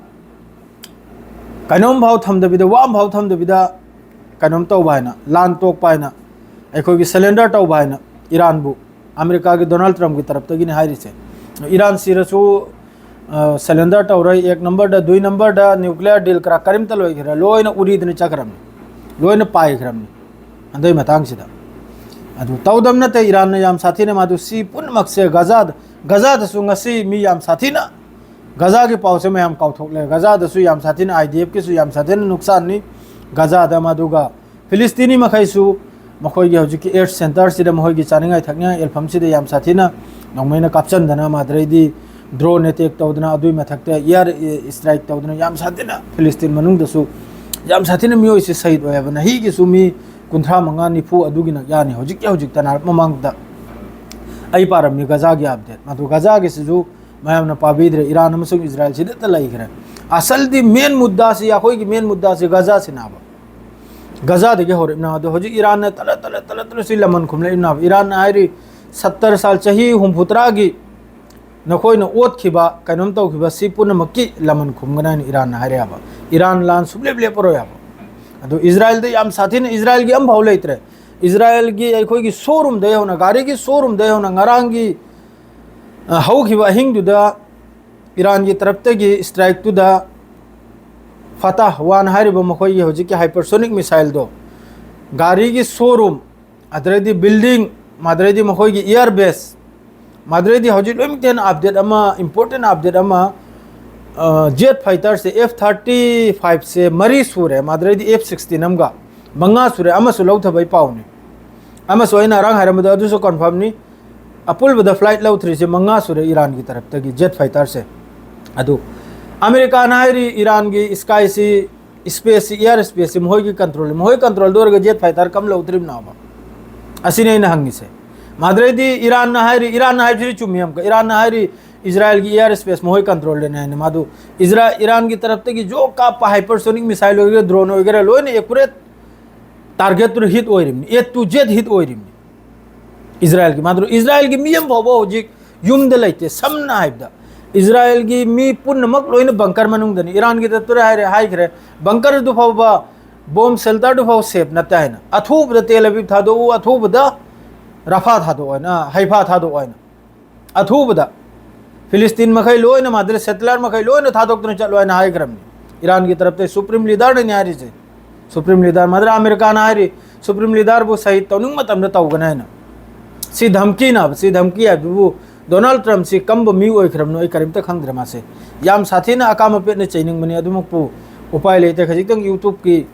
ꯀꯩꯅꯣꯝ ꯐꯥꯎ ꯊꯝꯗꯕꯤꯗ, ꯋꯥ ꯑꯃ ꯐꯥꯎ ꯊꯝꯗꯕꯤꯗ ꯀꯩꯅꯣꯝ ꯇꯧꯕ ꯍꯥꯏꯅ, ꯂꯥꯟ ꯇꯣꯛꯄ ꯍꯥꯏꯅ, ꯑꯩꯈꯣꯏꯒꯤ surrender ꯇꯧꯕ ꯍꯥꯏꯅ ꯏꯔꯥꯟꯕꯨ ꯑꯃꯦꯔꯤꯀꯥꯒꯤ ꯗꯣꯅꯥꯜꯗ ꯇ꯭ꯔꯝꯞꯀꯤ ꯇꯔꯞꯇꯒꯤꯅꯤ ꯍꯥꯏꯔꯤꯁꯦ꯫ ꯏꯔꯥꯟ ꯁꯤꯔꯁꯨ, ꯑ, surrender ꯇꯧꯔꯣꯏ꯫ ꯑꯦꯛ number ꯗ, ꯗꯨꯏ number ꯗ nuclear deal ꯀꯔꯥ ꯀꯔꯤꯝꯇ ꯂꯣꯏꯈ꯭ꯔꯦ, ꯂꯣꯏꯅ ꯎꯔꯤꯗꯅ ꯆꯠꯈ꯭ꯔꯕꯅꯤ, ꯂꯣꯏꯅ ꯄꯥꯏꯈ꯭ꯔꯕꯅꯤ꯫ ꯑꯗꯨꯏ ꯃꯇꯥꯡꯁꯤꯗ ꯑꯗꯨ ꯇꯧꯗꯕ ꯅꯠꯇꯦ꯫ ꯏꯔꯥꯟꯅ ꯌꯥꯝ ꯁꯥꯊꯤꯅ ꯃꯗꯨ ꯁꯤ ꯄꯨꯝꯅꯃꯛꯁꯦ ꯒꯖꯥꯗ, ꯒꯖꯥꯗꯁꯨ ꯉꯁꯤ ꯃꯤ ꯌꯥꯝ ꯁꯥꯊꯤꯅ, ꯒꯖꯥꯒꯤ ꯄꯥꯎꯁꯦ ꯃꯌꯥꯝ ꯀꯥꯎꯊꯣꯛꯂꯦ꯫ ꯒꯖꯥꯗꯁꯨ ꯌꯥꯝ ꯁꯥꯊꯤꯅ, ꯑꯥꯏ ꯗꯤ ꯑꯦꯐꯀꯤꯁꯨ ꯌꯥꯝ ꯁꯥꯊꯤꯅ ꯅꯨꯡꯁꯥꯟꯅꯤ꯫ ꯒꯖꯥꯗ ꯃꯗꯨꯒ ꯐꯤꯂꯤꯁꯇꯤꯅꯤ ꯃꯈꯩꯁꯨ ꯃꯈꯣꯏꯒꯤ ꯍꯧꯖꯤꯛꯀꯤ ꯑꯦꯌꯔ ꯁꯦꯟꯇꯔꯁꯤꯗ, ꯃꯈꯣꯏꯒꯤ ꯆꯥꯅꯤꯡꯉꯥꯏ ꯊꯛꯅꯤꯡꯉꯥꯏ ꯑꯦꯜꯐꯝꯁꯤꯗ ꯌꯥꯝ ꯁꯥꯊꯤꯅ ꯅꯣꯡꯃꯩꯅ ꯀꯥꯞꯆꯟꯗꯅ, ꯃꯗꯨꯗꯩꯗꯤ ꯗ꯭ꯔꯣꯟ ꯑꯦꯇꯦꯛ ꯇꯧꯗꯅ, ꯑꯗꯨꯒꯤ ꯃꯊꯛꯇ ꯑꯦꯌꯔ ꯏꯁꯇ꯭ꯔꯥꯏꯛ ꯇꯧꯗꯅ ꯌꯥꯝ ꯁꯥꯊꯤꯅ ꯐꯤꯂꯤꯁꯇꯤꯟ ꯃꯅꯨꯡꯗꯁꯨ ꯌꯥꯝ ꯁꯥꯊꯤꯅ ꯃꯤꯑꯣꯏꯁꯦ ꯁꯍꯤꯗ ꯑꯣꯏ ꯍꯥꯏꯕ꯫ ꯅꯍꯤꯒꯤꯁꯨ ꯃꯤ ꯀꯨꯟꯊ꯭ꯔꯥ ꯃꯉꯥ ꯅꯤꯐꯨ ꯑꯗꯨꯒꯤꯅ ꯌꯥꯅꯤ꯫ ꯍꯧꯖꯤꯛꯀꯤ ꯍꯧꯖꯤꯛꯇ ꯅꯍꯥꯛ ꯃꯃꯥꯡꯗ ꯑꯩ ꯄꯥꯔꯝꯃꯤ ꯒꯖꯥꯒꯤ ꯑꯞꯗꯦꯠ꯫ ꯃꯗꯨ ꯒꯖꯥꯒꯤꯁꯤꯁꯨ ꯃꯌꯥꯝꯅ ꯄꯥꯕꯤꯗ꯭ꯔꯦ꯫ ꯏꯔꯥꯟ ꯑꯃꯁꯨꯡ ꯏꯖꯔꯥꯏꯜꯁꯤꯗ ꯂꯩꯈ꯭ꯔꯦ꯫ ꯑꯁꯜꯗꯤ ꯃꯦꯟ ꯃꯨꯗ꯭ꯗꯥꯁꯤ, ꯑꯩꯈꯣꯏꯒꯤ ꯃꯦꯟ ꯃꯨꯗ꯭ꯗꯥꯁꯤ ꯒꯖꯥꯁꯤꯅꯦꯕ꯫ ꯒꯖꯥꯗꯒꯤ ꯍꯧꯔꯛꯏꯕꯅ꯫ ꯑꯗꯣ ꯍꯧꯖꯤꯛ ꯏꯔꯥꯟꯅ ꯇꯂ ꯇꯂ ꯇꯂ ꯇꯂ ꯁꯤ ꯂꯃꯟ ꯈꯨꯝꯂꯛꯏꯕꯅꯦꯕ꯫ ꯏꯔꯥꯟꯅ ꯍꯥꯏꯔꯤ, "ꯁꯠꯇꯔ ꯁꯥꯜ, ꯆꯍꯤ ꯍꯨꯝꯐꯨ ꯇꯔꯥꯒꯤ ꯅꯈꯣꯏꯅ ꯑꯣꯠꯈꯤꯕ, ꯀꯩꯅꯣꯝ ꯇꯧꯈꯤꯕ, ꯁꯤ ꯄꯨꯝꯅꯃꯛꯀꯤ ꯂꯃꯟ ꯈꯨꯝꯒꯅꯤ" ꯍꯥꯏꯅ ꯏꯔꯥꯟꯅ ꯍꯥꯏꯔꯛꯑꯦꯕ꯫ ꯏꯔꯥꯟ ꯂꯥꯟ ꯁꯨꯡꯂꯦꯞ ꯂꯦꯞꯄꯔꯣꯏ ꯍꯥꯏꯕ꯫ ꯑꯗꯣ ꯏꯖꯔꯥꯏꯜꯗ ꯌꯥꯝ ꯁꯥꯊꯤꯅ, ꯏꯖꯔꯥꯏꯜꯒꯤ ꯑꯝꯐꯥꯎ ꯂꯩꯇ꯭ꯔꯦ꯫ ꯏꯖꯔꯥꯏꯜꯒꯤ ꯑꯩꯈꯣꯏꯒꯤ ꯁꯣꯔꯨꯝꯗꯒꯤ ꯍꯧꯅ, ꯒꯥꯔꯤꯒꯤ ꯁꯣꯔꯨꯝꯗꯒꯤ ꯍꯧꯅ ꯉꯔꯥꯡꯒꯤ, ꯑ, ꯍꯧꯈꯤꯕ ꯑꯍꯤꯡꯗꯨꯗ ꯏꯔꯥꯟꯒꯤ ꯇꯔꯞꯇꯒꯤ ꯏꯁꯇ꯭ꯔꯥꯏꯛꯇꯨꯗ ꯐꯇꯥꯍ ꯋꯥꯟ ꯍꯥꯏꯔꯤꯕ ꯃꯈꯣꯏꯒꯤ ꯍꯧꯖꯤꯛꯀꯤ ꯍꯥꯏꯄꯔꯁꯣꯅꯤꯛ ꯃꯤꯁꯥꯏꯜꯗꯣ, ꯒꯥꯔꯤꯒꯤ ꯁꯣꯔꯨꯝ, ꯑꯗꯨꯗꯩꯗꯤ ꯕꯤꯜꯗꯤꯡ, ꯃꯗꯨꯗꯩꯗꯤ ꯃꯈꯣꯏꯒꯤ ꯏꯌꯥꯔ ꯕꯦꯁ, ꯃꯗꯨꯗꯩꯗꯤ ꯍꯧꯖꯤꯛ ꯂꯣꯏꯅꯃꯛꯇ ꯍꯦꯟꯅ ꯑꯞꯗꯦꯠ ꯑꯃ, ꯏꯝꯄꯣꯔꯇꯦꯟ ꯑꯞꯗꯦꯠ ꯑꯃ, ꯑ, ꯖꯦꯠ ꯐꯥꯏꯇꯔꯁꯦ, ꯑꯦꯐ ꯊꯥꯔꯇꯤ ꯐꯥꯏꯚꯁꯦ ꯃꯔꯤ ꯁꯨꯔꯦ, ꯃꯗꯨꯗꯩꯗꯤ ꯑꯦꯐ ꯁꯤꯛꯁꯇꯤꯟ ꯑꯃꯒ, ꯃꯉꯥ ꯁꯨꯔꯦ, ꯑꯃꯁꯨ ꯂꯧꯊꯕꯒꯤ ꯄꯥꯎꯅꯤ꯫ ꯑꯃꯁꯨ ꯑꯩꯅ ꯉꯔꯥꯡ ꯍꯥꯏꯔꯝꯕꯗꯣ ꯑꯗꯨꯁꯨ ꯀꯟꯐꯥꯔꯝꯅꯤ꯫ ꯑꯄꯨꯟꯕꯗ ꯐ꯭ꯂꯥꯏꯠ ꯂꯧꯊꯔꯤꯁꯦ ꯃꯉꯥ ꯁꯨꯔꯦ ꯏꯔꯥꯟꯒꯤ ꯇꯔꯞꯇꯒꯤ ꯖꯦꯠ ꯐꯥꯏꯇꯔꯁꯦ꯫ ꯑꯗꯨ ꯑꯃꯦꯔꯤꯀꯥꯅ ꯍꯥꯏꯔꯤ ꯏꯔꯥꯟꯒꯤ ꯁ꯭ꯀꯥꯏꯁꯤ, ꯏꯁꯄꯦꯁꯁꯤ, ꯏꯌꯥꯔ ꯁ꯭ꯄꯦꯁꯁꯤ ꯃꯈꯣꯏꯒꯤ ꯀꯟꯇ꯭ꯔꯣꯜ, ꯃꯈꯣꯏ ꯀꯟꯇ꯭ꯔꯣꯜꯗ ꯑꯣꯏꯔꯒ ꯖꯦꯠ ꯐꯥꯏꯇꯔ ꯀꯝ ꯂꯧꯗ꯭ꯔꯤꯕꯅꯣꯕ? ꯑꯁꯤꯅꯤ ꯑꯩꯅ ꯍꯪꯉꯤꯁꯦ꯫ ꯃꯗꯨꯗꯩꯗꯤ ꯏꯔꯥꯟꯅ ꯍꯥꯏꯔꯤ, ꯏꯔꯥꯟꯅ ꯍꯥꯏꯕꯁꯤꯗꯤ ꯆꯨꯝꯃꯤ ꯑꯃꯨꯛꯀ, ꯏꯔꯥꯟꯅ ꯍꯥꯏꯔꯤ ꯏꯖꯔꯥꯏꯜꯒꯤ ꯏꯌꯥꯔ ꯁ꯭ꯄꯦꯁ ꯃꯈꯣꯏ ꯀꯟꯇ꯭ꯔꯣꯜꯗꯅꯤ ꯍꯥꯏꯅ꯫ ꯃꯗꯨ ꯏꯖꯔꯥ-, ꯏꯔꯥꯟꯒꯤ ꯇꯔꯞꯇꯒꯤ ꯖꯣ ꯀꯥꯞꯄ ꯍꯥꯏꯄꯔꯁꯣꯅꯤꯛ ꯃꯤꯁꯥꯏꯜ ꯑꯣꯏꯒꯦꯔꯥ, ꯗ꯭ꯔꯣꯟ ꯑꯣꯏꯒꯦꯔꯥ, ꯂꯣꯏꯅ ꯑꯦꯀꯨꯔꯦꯠ ꯇꯥꯔꯒꯦꯠꯇꯨꯗ ꯍꯤꯠ ꯑꯣꯏꯔꯤꯕꯅꯤ, ꯑꯦ ꯇꯨ ꯖꯦꯠ ꯍꯤꯠ ꯑꯣꯏꯔꯤꯕꯅꯤ꯫ ꯏꯖꯔꯥꯏꯜꯒꯤ, ꯃꯥꯗꯨ ꯏꯖꯔꯥꯏꯜꯒꯤ ꯃꯤ ꯑꯃ ꯐꯥꯎꯕ ꯍꯧꯖꯤꯛ ꯌꯨꯝꯗ ꯂꯩꯇꯦ꯫ ꯁꯝꯅ ꯍꯥꯏꯕꯗ, ꯏꯖꯔꯥꯏꯜꯒꯤ ꯃꯤ ꯄꯨꯝꯅꯃꯛ ꯂꯣꯏꯅ ꯕꯪꯀꯔ ꯃꯅꯨꯡꯗꯅꯤ꯫ ꯏꯔꯥꯟꯒꯤ ꯗꯣꯛꯇꯔ ꯍꯥꯏꯔꯦ, ꯍꯥꯏꯈ꯭ꯔꯦ, ꯕꯪꯀꯔ ꯑꯗꯨ ꯐꯥꯎꯕ, ꯕꯣꯝ ꯁꯦꯜꯇꯔꯗꯨ ꯐꯥꯎ ꯁꯦꯐ ꯅꯠꯇꯦ ꯍꯥꯏꯅ꯫ ꯑꯊꯨꯕꯗ ꯇꯦꯜ ꯑꯕꯤꯕ ꯊꯥꯗꯣꯛꯎ, ꯑꯊꯨꯕꯗ ꯔꯐꯥ ꯊꯥꯗꯣꯛꯑꯣ ꯍꯥꯏꯅ, ꯍꯩꯐꯥ ꯊꯥꯗꯣꯛꯑꯣ ꯍꯥꯏꯅ꯫ ꯑꯊꯨꯕꯗ ꯐꯤꯂꯤꯁꯇꯤꯟ ꯃꯈꯩ ꯂꯣꯏꯅ, ꯃꯥꯗꯨꯗ ꯁꯦꯇꯂꯔ ꯃꯈꯩ ꯂꯣꯏꯅ ꯊꯥꯗꯣꯛꯇꯨꯅ ꯆꯠꯂꯣ ꯍꯥꯏꯅ ꯍꯥꯏꯈ꯭ꯔꯕꯅꯤ꯫ ꯏꯔꯥꯟꯒꯤ ꯇꯔꯞꯇ ꯁꯨꯄ꯭ꯔꯤꯝ ꯂꯤꯗꯔꯅꯅꯤ ꯍꯥꯏꯔꯤꯁꯦ꯫ ꯁꯨꯄ꯭ꯔꯤꯝ ꯂꯤꯗꯔ, ꯃꯗꯨꯗ ꯑꯃꯦꯔꯤꯀꯥꯅ ꯍꯥꯏꯔꯤ, ꯁꯨꯄ꯭ꯔꯤꯝ ꯂꯤꯗꯔꯕꯨ ꯁꯍꯤꯗ ꯇꯧꯅꯤꯡꯕ ꯃꯇꯝꯗ ꯇꯧꯒꯅꯤ ꯍꯥꯏꯅ꯫ ꯁꯤ ꯙꯝꯀꯤꯅꯦꯕ, ꯁꯤ ꯙꯝꯀꯤ ꯍꯥꯏꯕꯗꯨꯕꯨ꯫ ꯗꯣꯅꯥꯜꯗ ꯇ꯭ꯔꯝꯞꯁꯤ ꯀꯝꯕ ꯃꯤ ꯑꯣꯏꯈ꯭ꯔꯕꯅꯣ ꯑꯩ ꯀꯔꯤꯝꯇ ꯈꯪꯗ꯭ꯔꯦ꯫ ꯃꯥꯁꯦ ꯌꯥꯝ ꯁꯥꯊꯤꯅ ꯑꯀꯥꯝ ꯑꯄꯦꯠꯅ ꯆꯩꯅꯤꯡꯕꯅꯤ, ꯑꯗꯨꯃꯛꯄꯨ ꯎꯄꯥꯏ ꯂꯩꯇꯦ꯫ ꯈꯖꯤꯛꯇꯪ ꯌꯨꯇ꯭ꯌꯨꯕꯀꯤ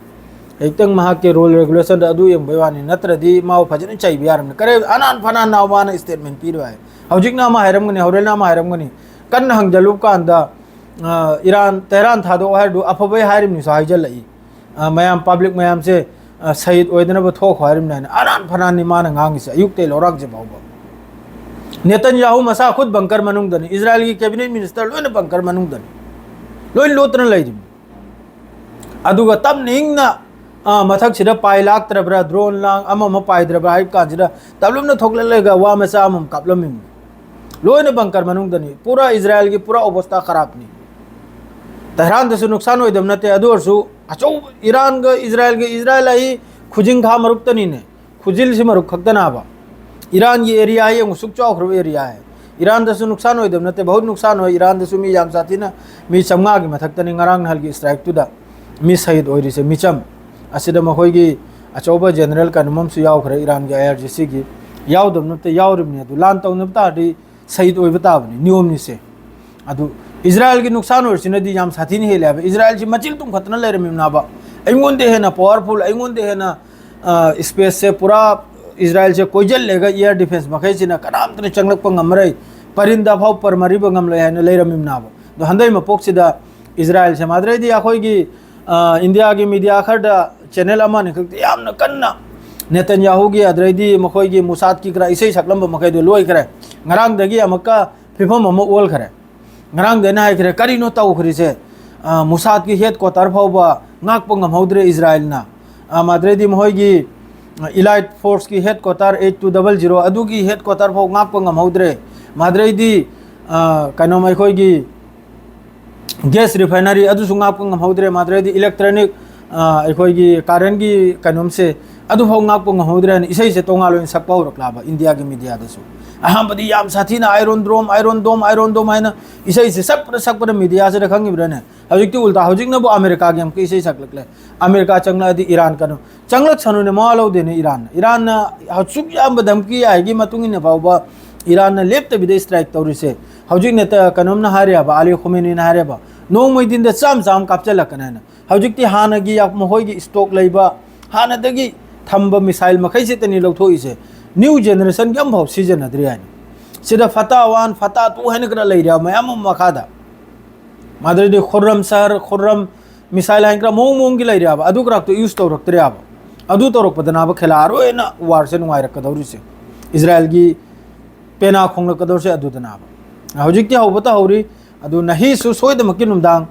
ꯍꯦꯛꯇꯪ ꯃꯍꯥꯛꯀꯤ ꯔꯨꯜ ꯔꯦꯒꯨꯂꯦꯁꯟꯗ ꯑꯗꯨ ꯌꯦꯡꯕꯩ ꯋꯥꯅꯤ, ꯅꯠꯇ꯭ꯔꯗꯤ ꯃꯥꯕꯨ ꯐꯖꯅ ꯆꯩꯕ ꯌꯥꯔꯝꯅꯤ꯫ ꯀꯔꯤ ꯑꯅꯥꯟ ꯐꯅꯥꯟ ꯅꯥꯎ ꯃꯥꯅ ꯁ꯭ꯇꯦꯠꯃꯦꯟ ꯄꯤꯔꯣ ꯍꯥꯏ꯫ ꯍꯧꯖꯤꯛꯅ ꯑꯃ ꯍꯥꯏꯔꯝꯒꯅꯤ, ꯍꯣꯔꯦꯟꯅ ꯑꯃ ꯍꯥꯏꯔꯝꯒꯅꯤ꯫ ꯀꯟꯅ ꯍꯪꯖꯜꯂꯨꯕ ꯀꯥꯟꯗ, ꯑ, ꯏꯔꯥꯟ, ꯇꯦꯍꯔꯥꯟ ꯊꯥꯗꯣꯛꯑꯣ ꯍꯥꯏꯔꯗꯨ ꯑꯐꯕꯩ ꯍꯥꯏꯔꯤꯕꯅꯤꯁꯨ ꯍꯥꯏꯖꯜꯂꯛꯏ꯫ ꯑ, ꯃꯌꯥꯝ, ꯄꯕ꯭ꯂꯤꯛ ꯃꯌꯥꯝꯁꯦ, ꯑ, ꯁꯍꯤꯗ ꯑꯣꯏꯗꯅꯕ ꯊꯣꯛꯈꯣ ꯍꯥꯏꯔꯤꯕꯅꯤ ꯍꯥꯏꯅ ꯑꯔꯥꯟ ꯐꯅꯥꯟꯅꯤ ꯃꯥꯅ ꯉꯥꯡꯉꯤꯁꯦ ꯑꯌꯨꯛꯇꯩ ꯂꯧꯔꯥꯛꯁꯦ ꯐꯥꯎꯕ꯫ ꯅꯦꯇꯟꯌꯥꯍꯨ ꯃꯁꯥ ꯈꯨꯠ ꯕꯪꯀꯔ ꯃꯅꯨꯡꯗꯅꯤ, ꯏꯖꯔꯥꯏꯜꯒꯤ ꯀꯦꯕꯤꯅꯦꯠ ꯃꯤꯅꯤꯁꯇꯔ ꯂꯣꯏꯅ ꯕꯪꯀꯔ ꯃꯅꯨꯡꯗꯅꯤ, ꯂꯣꯏ ꯂꯣꯠꯇꯅ ꯂꯩꯔꯤꯕꯅꯤ꯫ ꯑꯗꯨꯒ ꯇꯞꯅ ꯏꯪꯅ, ꯑ, ꯃꯊꯛꯁꯤꯗ ꯄꯥꯏ ꯂꯥꯛꯇ꯭ꯔꯕ꯭ꯔꯥ, ꯗ꯭ꯔꯣꯟ ꯂꯥꯡ ꯑꯃ ꯑꯃ ꯄꯥꯏꯗ꯭ꯔꯕ꯭ꯔꯥ ꯍꯥꯏꯕ ꯀꯥꯟꯁꯤꯗ ꯇꯞꯂꯞꯅ ꯊꯣꯛꯂꯛꯂꯒ ꯋꯥ ꯃꯆꯥ ꯑꯃꯃꯝ ꯀꯥꯞꯂꯝꯃꯤꯕꯅꯤ꯫ ꯂꯣꯏꯅ ꯕꯪꯀꯔ ꯃꯅꯨꯡꯗꯅꯤ꯫ ꯄꯨꯔꯥ ꯏꯖꯔꯥꯏꯜꯒꯤ ꯄꯨꯔꯥ ꯑꯣꯕꯁꯇꯥ ꯈꯔꯥꯞꯅꯤ꯫ ꯇꯦꯍꯔꯥꯟꯗꯁꯨ ꯅꯨꯛꯁꯥꯟ ꯑꯣꯏꯗꯕ ꯅꯠꯇꯦ, ꯑꯗꯨ ꯑꯣꯏꯔꯁꯨ ꯑꯆꯧꯕ ꯏꯔꯥꯟꯒ ꯏꯖꯔꯥꯏꯜꯒ, ꯏꯖꯔꯥꯏꯜ ꯑꯍꯤ ꯈꯨꯖꯤꯡ ꯈꯥ ꯃꯔꯨꯛꯇꯅꯤꯅꯦ꯫ ꯈꯨꯖꯤꯜꯁꯤ ꯃꯔꯨꯛ ꯈꯛꯇꯅꯥꯕ꯫ ꯏꯔꯥꯟꯒꯤ ꯑꯦꯔꯤꯌꯥ ꯌꯦꯡꯉꯨ, ꯁꯨꯛ ꯆꯥꯎꯈ꯭ꯔꯕ ꯑꯦꯔꯤꯌꯥ ꯍꯥꯏ꯫ ꯏꯔꯥꯟꯗꯁꯨ ꯅꯨꯛꯁꯥꯟ ꯑꯣꯏꯗꯕ ꯅꯠꯇꯦ, ꯕꯍꯨꯠ ꯅꯨꯛꯁꯥꯟ ꯑꯣꯏ꯫ ꯏꯔꯥꯟꯗꯁꯨ ꯃꯤ ꯌꯥꯝ ꯁꯥꯊꯤꯅ, ꯃꯤ ꯆꯥꯝꯃꯉꯥꯒꯤ ꯃꯊꯛꯇꯅꯤ ꯉꯔꯥꯡ ꯅꯍꯥꯟꯒꯤ ꯁ꯭ꯇ꯭ꯔꯥꯏꯛꯇꯨꯗ ꯃꯤ ꯁꯍꯤꯗ ꯑꯣꯏꯔꯤꯁꯦ, ꯃꯤꯆꯝ꯫ ꯑꯁꯤꯗ ꯃꯈꯣꯏꯒꯤ ꯑꯆꯧꯕ ꯖꯦꯅꯔꯦꯜ ꯀꯩꯅꯣꯝ ꯑꯃꯁꯨ ꯌꯥꯎꯈ꯭ꯔꯦ, ꯏꯔꯥꯟꯒꯤ ꯑꯥꯏ ꯑꯥꯔ ꯖꯤ ꯁꯤꯒꯤ꯫ ꯌꯥꯎꯗꯕ ꯅꯠꯇꯦ, ꯌꯥꯎꯔꯤꯕꯅꯤ꯫ ꯑꯗꯨ ꯂꯥꯟ ꯇꯧꯅꯕ ꯇꯥꯔꯗꯤ ꯁꯍꯤꯗ ꯑꯣꯏꯕ ꯇꯥꯕꯅꯤ, ꯅꯤꯌꯣꯝꯅꯤꯁꯦ꯫ ꯑꯗꯨ ꯏꯖꯔꯥꯏꯜꯒꯤ ꯅꯨꯛꯁꯥꯟ ꯑꯣꯏꯔꯤꯁꯤꯅꯗꯤ ꯌꯥꯝ ꯁꯥꯊꯤꯅ ꯍꯦꯜꯂꯦ ꯍꯥꯏꯕ꯫ ꯏꯖꯔꯥꯏꯜꯁꯤ ꯃꯆꯤꯟ ꯇꯨꯝꯈꯠꯇꯅ ꯂꯩꯔꯝꯃꯤꯕꯅꯕ꯫ ꯑꯩꯉꯣꯟꯗ ꯍꯦꯟꯅ ꯄꯋꯥꯔꯐꯨꯜ, ꯑꯩꯉꯣꯟꯗ ꯍꯦꯟꯅ, ꯑ, ꯁ꯭ꯄꯦꯁꯁꯦ ꯄꯨꯔꯥ ꯏꯖꯔꯥꯏꯜꯁꯦ ꯀꯣꯏꯁꯤꯜꯂꯦꯒ ꯑꯦꯌꯔ ꯗꯤꯐꯦꯟꯁ ꯃꯈꯩꯁꯤꯅ ꯀꯅꯥꯝꯇꯅ ꯆꯪꯂꯛꯄ ꯉꯝꯃꯔꯣꯏ, ꯄꯔꯤꯟꯗ ꯐꯥꯎ ꯄꯔꯃꯔꯤꯕ ꯉꯝꯂꯣꯏ ꯍꯥꯏꯅ ꯂꯩꯔꯝꯃꯤꯕꯅꯕ꯫ ꯑꯗꯣ ꯍꯟꯗꯛ ꯃꯄꯣꯛꯁꯤꯗ ꯏꯖꯔꯥꯏꯜꯁꯦ ꯃꯥꯗ꯭ꯔꯩꯗꯤ ꯑꯩꯈꯣꯏꯒꯤ, ꯑ, ꯏꯟꯗꯤꯌꯥꯒꯤ ꯃꯤꯗꯤꯌꯥ ꯈꯔꯗ ꯆꯦꯅꯦꯜ ꯑꯃꯅꯤ ꯈꯛꯇ ꯌꯥꯝꯅ ꯀꯟꯅ ꯅꯦꯇꯟꯌꯥꯍꯨꯒꯤ ꯑꯗꯩꯗꯤ ꯃꯈꯣꯏꯒꯤ ꯃꯨꯁꯥꯗꯀꯤ ꯈꯔ ꯏꯁꯩ ꯁꯛꯂꯝꯕ ꯃꯈꯩꯗꯣ ꯂꯣꯏꯈ꯭ꯔꯦ꯫ ꯉꯔꯥꯡꯗꯒꯤ ꯑꯃꯨꯛꯀ ꯐꯤꯕꯝ ꯑꯃ ꯑꯣꯜꯈ꯭ꯔꯦ꯫ ꯉꯔꯥꯡꯗ ꯑꯩꯅ ꯍꯥꯏꯈ꯭ꯔꯦ, ꯀꯔꯤꯅꯣ ꯇꯧꯈ꯭ꯔꯤꯁꯦ? ꯑ, ꯃꯨꯁꯥꯗꯀꯤ ꯍꯦꯗ ꯀ꯭ꯋꯥꯇꯔ ꯐꯥꯎꯕ ꯉꯥꯛꯄ ꯉꯝꯍꯧꯗ꯭ꯔꯦ ꯏꯖꯔꯥꯏꯜꯅ꯫ ꯑ, ꯃꯥꯗ꯭ꯔꯩꯗꯤ ꯃꯈꯣꯏꯒꯤ, ꯑ, ꯏꯂꯥꯏꯠ ꯐꯣꯔꯁꯀꯤ headquarter eight two double zero, ꯑꯗꯨꯒꯤ ꯍꯦꯗ ꯀ꯭ꯋꯥꯇꯔ ꯐꯥꯎ ꯉꯥꯛꯄ ꯉꯝꯍꯧꯗ꯭ꯔꯦ꯫ ꯃꯥꯗ꯭ꯔꯩꯗꯤ, ꯑ, ꯀꯩꯅꯣꯝ ꯑꯩꯈꯣꯏꯒꯤ ꯒ꯭ꯌꯥꯁ ꯔꯤꯐꯥꯏꯅꯔꯤ ꯑꯗꯨꯁꯨ ꯉꯥꯛꯄ ꯉꯝꯍꯧꯗ꯭ꯔꯦ꯫ ꯃꯥꯗ꯭ꯔꯩꯗꯤ ꯏꯂꯦꯛꯇ꯭ꯔꯣꯅꯤꯛ, ꯑ, ꯑꯩꯈꯣꯏꯒꯤ ꯀꯥꯔꯦꯟꯒꯤ ꯀꯩꯅꯣꯝꯁꯦ ꯑꯗꯨꯐꯥꯎ ꯉꯥꯛꯄ ꯉꯝꯍꯧꯗ꯭ꯔꯦ ꯍꯥꯏꯅ ꯏꯁꯩꯁꯦ ꯇꯣꯉꯥꯟ ꯑꯣꯏꯅ ꯁꯛꯄ ꯍꯧꯔꯛꯂꯕ ꯏꯟꯗꯤꯌꯥꯒꯤ ꯃꯤꯗꯤꯌꯥꯗꯁꯨ꯫ ꯑꯍꯥꯟꯕꯗꯤ ꯌꯥꯝ ꯁꯥꯊꯤꯅ "ꯑꯥꯏꯔꯣꯟ ꯗ꯭ꯔꯣꯝ, ꯑꯥꯏꯔꯣꯟ ꯗꯣꯝ, ꯑꯥꯏꯔꯣꯟ ꯗꯣꯝ" ꯍꯥꯏꯅ ꯏꯁꯩꯁꯦ ꯁꯛꯄꯗ ꯁꯛꯄꯗ ꯃꯤꯗꯤꯌꯥꯁꯤꯗ ꯈꯪꯉꯤꯕ꯭ꯔꯥꯅꯦ? ꯍꯧꯖꯤꯛꯇꯤ ꯎꯜꯇꯥ, ꯍꯧꯖꯤꯛꯅꯕꯨ ꯑꯃꯦꯔꯤꯀꯥꯒꯤ ꯑꯃꯨꯛꯀ ꯏꯁꯩ ꯁꯛꯂꯛꯂꯦ꯫ ꯑꯃꯦꯔꯤꯀꯥ ꯆꯪꯂꯛꯑꯗꯤ ꯏꯔꯥꯟ ꯀꯩꯅꯣ ꯆꯪꯂꯛꯁꯅꯨꯅꯦ, ꯃꯋꯥ ꯂꯧꯗꯦꯅꯦ ꯏꯔꯥꯟꯅ꯫ ꯏꯔꯥꯟꯅ ꯑꯁꯨꯛ ꯌꯥꯝꯕ ꯙꯝꯀꯤ ꯍꯥꯏꯒꯤ ꯃꯇꯨꯡ ꯏꯟꯅ ꯐꯥꯎꯕ ꯏꯔꯥꯟꯅ ꯂꯦꯞꯇꯕꯤꯗ ꯁ꯭ꯇ꯭ꯔꯥꯏꯛ ꯇꯧꯔꯤꯁꯦ꯫ ꯍꯧꯖꯤꯛ ꯅꯦꯇ-, ꯀꯩꯅꯣꯝꯅ ꯍꯥꯏꯔꯦꯕ, ꯑꯂꯤ ꯈꯣꯃꯦꯅꯤꯅ ꯍꯥꯏꯔꯦꯕ, ꯅꯣꯡꯃꯩ ꯗꯤꯟꯗ ꯆꯥꯝ ꯆꯥꯝ ꯀꯥꯞꯆꯜꯂꯛꯀꯅꯤ ꯍꯥꯏꯅ꯫ ꯍꯧꯖꯤꯛꯇꯤ ꯍꯥꯟꯅꯒꯤ ꯌꯥꯝ ꯃꯈꯣꯏꯒꯤ stock ꯂꯩꯕ, ꯍꯥꯟꯅꯗꯒꯤ ꯊꯝꯕ missile ꯃꯈꯩꯁꯤꯇꯅꯤ ꯂꯧꯊꯣꯛꯏꯁꯦ꯫ New generationꯒꯤ ꯑꯃꯐꯥꯎ ꯁꯤꯖꯤꯟꯅꯗ꯭ꯔꯤ ꯍꯥꯏꯅ꯫ ꯁꯤꯗ Fateh one, Fateh two ꯍꯥꯏꯅ ꯈꯔ ꯂꯩꯔꯦ ꯃꯌꯥꯝ ꯑꯃ ꯃꯈꯥꯗ꯫ ꯃꯗꯨꯗꯤ Khurram ꯁꯍꯔ, Khurram missile ꯍꯥꯏꯅ ꯈꯔ ꯃꯑꯣꯡ ꯃꯑꯣꯡꯒꯤ ꯂꯩꯔꯦꯕ꯫ ꯑꯗꯨ ꯈꯔꯛꯇꯣ use ꯇꯧꯔꯛꯇ꯭ꯔꯦꯕ꯫ ꯑꯗꯨ ꯇꯧꯔꯛꯄꯗꯅꯕ ꯈꯦꯂꯥꯔꯣꯏꯅ warꯁꯦ ꯅꯨꯡꯉꯥꯏꯔꯛꯀꯗꯧꯔꯤꯁꯦ꯫ ꯏꯖꯔꯥꯏꯜꯒꯤ ꯄꯦꯅꯥ ꯈꯣꯡꯂꯛꯀꯗꯧꯔꯤꯁꯦ ꯑꯗꯨꯗꯅꯕ꯫ ꯍꯧꯖꯤꯛꯇꯤ ꯍꯧꯕꯇ ꯍꯧꯔꯤ꯫ ꯑꯗꯨ ꯅꯍꯤꯁꯨ ꯁꯣꯏꯗꯃꯛꯀꯤ ꯅꯨꯡꯗꯥꯡ,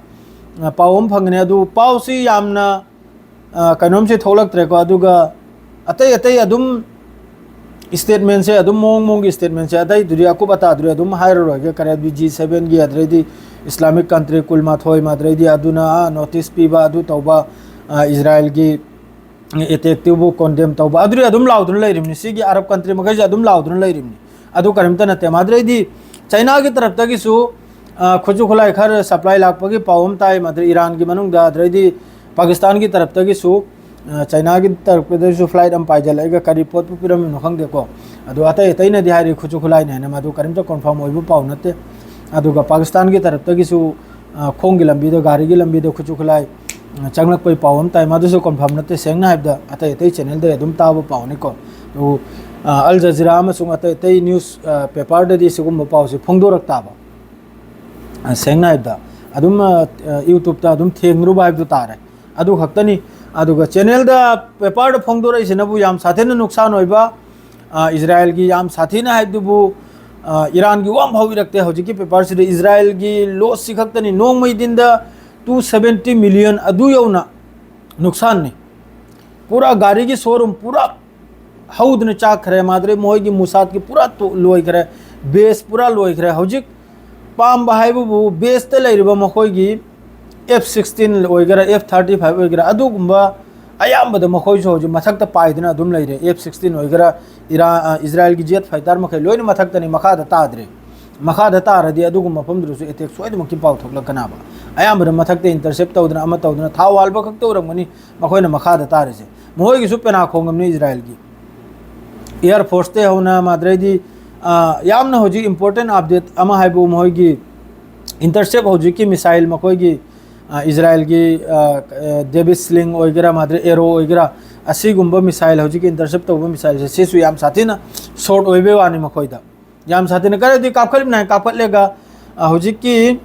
ꯑ, ꯄꯥꯎ ꯑꯃ ꯐꯪꯒꯅꯤ꯫ ꯑꯗꯨ ꯄꯥꯎꯁꯤ ꯌꯥꯝꯅ, ꯑ, ꯀꯩꯅꯣꯝꯁꯤ ꯊꯣꯛꯂꯛꯇ꯭ꯔꯦꯀꯣ꯫ ꯑꯗꯨꯒ ꯑꯇꯩ ꯑꯇꯩ ꯑꯗꯨꯝ statementꯁꯦ ꯑꯗꯨꯝ ꯃꯑꯣꯡ ꯃꯑꯣꯡꯒꯤ statementꯁꯦ ꯑꯇꯩꯗꯨꯗꯤ ꯑꯀꯨꯞ ꯑꯇꯥꯗꯨꯗꯤ ꯑꯗꯨꯝ ꯍꯥꯏꯔꯔꯣꯏꯒꯦ꯫ ꯀꯔꯦꯕꯤ G sevenꯒꯤ ꯑꯗꯩꯗꯤ Islamic country ꯀꯨꯜꯃꯥꯊꯣꯏ, ꯑꯗꯩꯗꯤ ꯑꯗꯨꯅ, ꯑ, notice ꯄꯤꯕ, ꯑꯗꯨ ꯇꯧꯕ, ꯑ, ꯏꯖꯔꯥꯏꯜꯒꯤ attackꯇꯨꯕꯨ condemn ꯇꯧꯕ, ꯑꯗꯨꯗꯤ ꯑꯗꯨꯝ ꯂꯥꯎꯗꯨꯅ ꯂꯩꯔꯤꯕꯅꯤ꯫ ꯁꯤꯒꯤ Arab country ꯃꯈꯩꯁꯦ ꯑꯗꯨꯝ ꯂꯥꯎꯗꯨꯅ ꯂꯩꯔꯤꯕꯅꯤ꯫ ꯑꯗꯨ ꯀꯔꯤꯝꯇ ꯅꯠꯇꯦ꯫ ꯃꯗꯨꯗꯩꯗꯤ Chinaꯒꯤ ꯇꯔꯞꯇꯒꯤꯁꯨ, ꯑ, ꯈꯨꯠꯁꯨ ꯈꯨꯠꯂꯥꯏ ꯈꯔ supply ꯂꯥꯛꯄꯒꯤ ꯄꯥꯎ ꯑꯃ ꯇꯥꯏ꯫ ꯃꯗꯨ ꯏꯔꯥꯟꯒꯤ ꯃꯅꯨꯡꯗ, ꯑꯗꯩꯗꯤ ꯄꯥꯀꯤꯁꯇꯥꯟꯒꯤ ꯇꯔꯞꯇꯒꯤꯁꯨ, ꯑ, Chinaꯒꯤ ꯇꯔꯞꯇꯒꯤꯁꯨ flight ꯑꯃ ꯄꯥꯏꯖꯜꯂꯛꯑꯒ ꯀꯔꯤ ꯄꯣꯠꯄꯨ ꯄꯤꯔꯝꯃꯤꯅꯣ ꯈꯪꯗꯦꯀꯣ꯫ ꯑꯗꯣ ꯑꯇꯩ ꯑꯇꯩꯅꯗꯤ ꯍꯥꯏꯔꯤ ꯈꯨꯠꯁꯨ ꯈꯨꯠꯂꯥꯏꯅꯦ ꯍꯥꯏꯅ, ꯃꯗꯨ ꯀꯔꯤꯝꯇ confirm ꯑꯣꯏꯕ ꯄꯥꯎ ꯅꯠꯇꯦ꯫ ꯑꯗꯨꯒ ꯄꯥꯀꯤꯁꯇꯥꯟꯒꯤ ꯇꯔꯞꯇꯒꯤꯁꯨ, ꯑ, ꯈꯣꯡꯒꯤ ꯂꯝꯕꯤꯗ, ꯒꯥꯔꯤꯒꯤ ꯂꯝꯕꯤꯗ ꯈꯨꯠꯁꯨ ꯈꯨꯠꯂꯥꯏ, ꯑ, ꯆꯪꯂꯛꯄꯒꯤ ꯄꯥꯎ ꯑꯃ ꯇꯥꯏ꯫ ꯃꯗꯨꯁꯨ confirm ꯅꯠꯇꯦ꯫ ꯁꯦꯡꯅ ꯍꯥꯏꯕꯗ ꯑꯇꯩ ꯑꯇꯩ channelꯗ ꯑꯗꯨꯝ ꯇꯥꯕ ꯄꯥꯎꯅꯤꯀꯣ꯫ ꯑꯗꯨ, ꯑ, Al Jazeera ꯑꯃꯁꯨꯡ ꯑꯇꯩ ꯑꯇꯩ news, ꯑ, paperꯗꯗꯤ ꯁꯤꯒꯨꯝꯕ ꯄꯥꯎꯁꯦ ꯐꯣꯡꯗꯣꯔꯛꯇꯕ꯫ ꯑ, ꯁꯦꯡꯅ ꯍꯥꯏꯕꯗ ꯑꯗꯨꯝ, ꯑ, ꯑ, YouTubeꯇ ꯑꯗꯨꯝ ꯊꯦꯡꯅꯔꯨꯕ ꯍꯥꯏꯕꯗꯨ ꯇꯥꯔꯦ꯫ ꯑꯗꯨ ꯈꯛꯇꯅꯤ꯫ ꯑꯗꯨꯒ channelꯗ, paperꯗ ꯐꯣꯡꯗꯣꯔꯛꯏꯁꯤꯅꯕꯨ ꯌꯥꯝ ꯁꯥꯊꯤꯅ ꯅꯨꯡꯁꯥꯟ ꯑꯣꯏꯕ, ꯑ, ꯏꯖꯔꯥꯏꯜꯒꯤ ꯌꯥꯝ ꯁꯥꯊꯤꯅ ꯍꯥꯏꯕꯗꯨꯕꯨ, ꯑ, ꯏꯔꯥꯟꯒꯤ ꯋꯥ ꯑꯃꯐꯥꯎ ꯏꯔꯛꯇꯦ꯫ ꯍꯧꯖꯤꯛꯀꯤ paperꯁꯤꯗ ꯏꯖꯔꯥꯏꯜꯒꯤ lossꯁꯤ ꯈꯛꯇꯅꯤ, ꯅꯣꯡꯃꯩ ꯗꯤꯟꯗ two seventy million ꯑꯗꯨ ꯌꯧꯅ ꯅꯨꯡꯁꯥꯟꯅꯤ꯫ ꯄꯨꯔꯥ ꯒꯥꯔꯤꯒꯤ showroom ꯄꯨꯔꯥ ꯍꯧꯗꯅ ꯆꯥꯛꯈ꯭ꯔꯦ꯫ ꯃꯥꯗ꯭ꯔꯦ ꯃꯈꯣꯏꯒꯤ Mossadꯀꯤ ꯄꯨꯔꯥ ꯇꯣ-, ꯂꯣꯏꯈ꯭ꯔꯦ, base ꯄꯨꯔꯥ ꯂꯣꯏꯈ꯭ꯔꯦ꯫ ꯍꯧꯖꯤꯛ ꯄꯥꯝꯕ ꯍꯥꯏꯕꯕꯨ baseꯇ ꯂꯩꯔꯤꯕ ꯃꯈꯣꯏꯒꯤ F sixteen ꯑꯣꯏꯒꯦꯔꯥ, F thirty five ꯑꯣꯏꯒꯦꯔꯥ, ꯑꯗꯨꯒꯨꯝꯕ ꯑꯌꯥꯝꯕꯗ ꯃꯈꯣꯏꯁꯨ ꯍꯧꯖꯤꯛ ꯃꯊꯛꯇ ꯄꯥꯏꯗꯨꯅ ꯑꯗꯨꯝ ꯂꯩꯔꯦ꯫ F sixteen ꯑꯣꯏꯒꯦꯔꯥ, ꯏꯔꯥ-, ꯑ, ꯏꯖꯔꯥꯏꯜꯒꯤ jet fighter ꯃꯈꯩ ꯂꯣꯏꯅ ꯃꯊꯛꯇꯅꯤ, ꯃꯈꯥꯗ ꯇꯥꯗ꯭ꯔꯦ꯫ ꯃꯈꯥꯗ ꯇꯥꯔꯗꯤ ꯑꯗꯨꯒꯨꯝꯕ ꯃꯐꯝꯗꯨꯗꯁꯨ attack ꯁꯣꯏꯗꯅꯃꯛꯀꯤ ꯄꯥꯎ ꯊꯣꯛꯂꯛꯀꯅꯕ꯫ ꯑꯌꯥꯝꯕꯅ ꯃꯊꯛꯇ intercept ꯇꯧꯗꯅ ꯑꯃ ꯇꯧꯗꯅ ꯊꯥꯎ ꯍꯥꯜꯕ ꯈꯛꯇ ꯑꯣꯏꯔꯝꯒꯅꯤ ꯃꯈꯣꯏꯅ ꯃꯈꯥꯗ ꯇꯥꯔꯤꯁꯦ꯫ ꯃꯈꯣꯏꯒꯤꯁꯨ ꯄꯦꯅꯥ ꯈꯣꯡꯉꯝꯅꯤ ꯏꯖꯔꯥꯏꯜꯒꯤ꯫ Air Forceꯇꯩ ꯍꯧꯅ ꯃꯥꯗ꯭ꯔꯩꯗꯤ, ꯑ, ꯌꯥꯝꯅ ꯍꯧꯖꯤꯛ important update ꯑꯃ ꯍꯥꯏꯕꯨ ꯃꯈꯣꯏꯒꯤ Intercept ꯍꯧꯖꯤꯛꯀꯤ missile ꯃꯈꯣꯏꯒꯤ, ꯑ, ꯏꯖꯔꯥꯏꯜꯒꯤ, ꯑ, ꯑ, David's Sling ꯑꯣꯏꯒꯦꯔꯥ, ꯃꯥꯗ꯭ꯔꯦ Arrow ꯑꯣꯏꯒꯦꯔꯥ, ꯑꯁꯤꯒꯨꯝꯕ missile, ꯍꯧꯖꯤꯛꯀꯤ intercept ꯇꯧꯕ missileꯁꯦ, ꯁꯤꯁꯨ ꯌꯥꯝ ꯁꯥꯊꯤꯅ short ꯑꯣꯏꯕꯩ ꯋꯥꯅꯤ ꯃꯈꯣꯏꯗ꯫ ꯌꯥꯝ ꯁꯥꯊꯤꯅ ꯀꯔꯤꯗꯤ ꯀꯥꯞꯈꯠꯂꯤꯕꯅꯤ ꯍꯥꯏ ꯀꯥꯞꯈꯠꯂꯒ, ꯑ, ꯍꯧꯖꯤꯛꯀꯤ,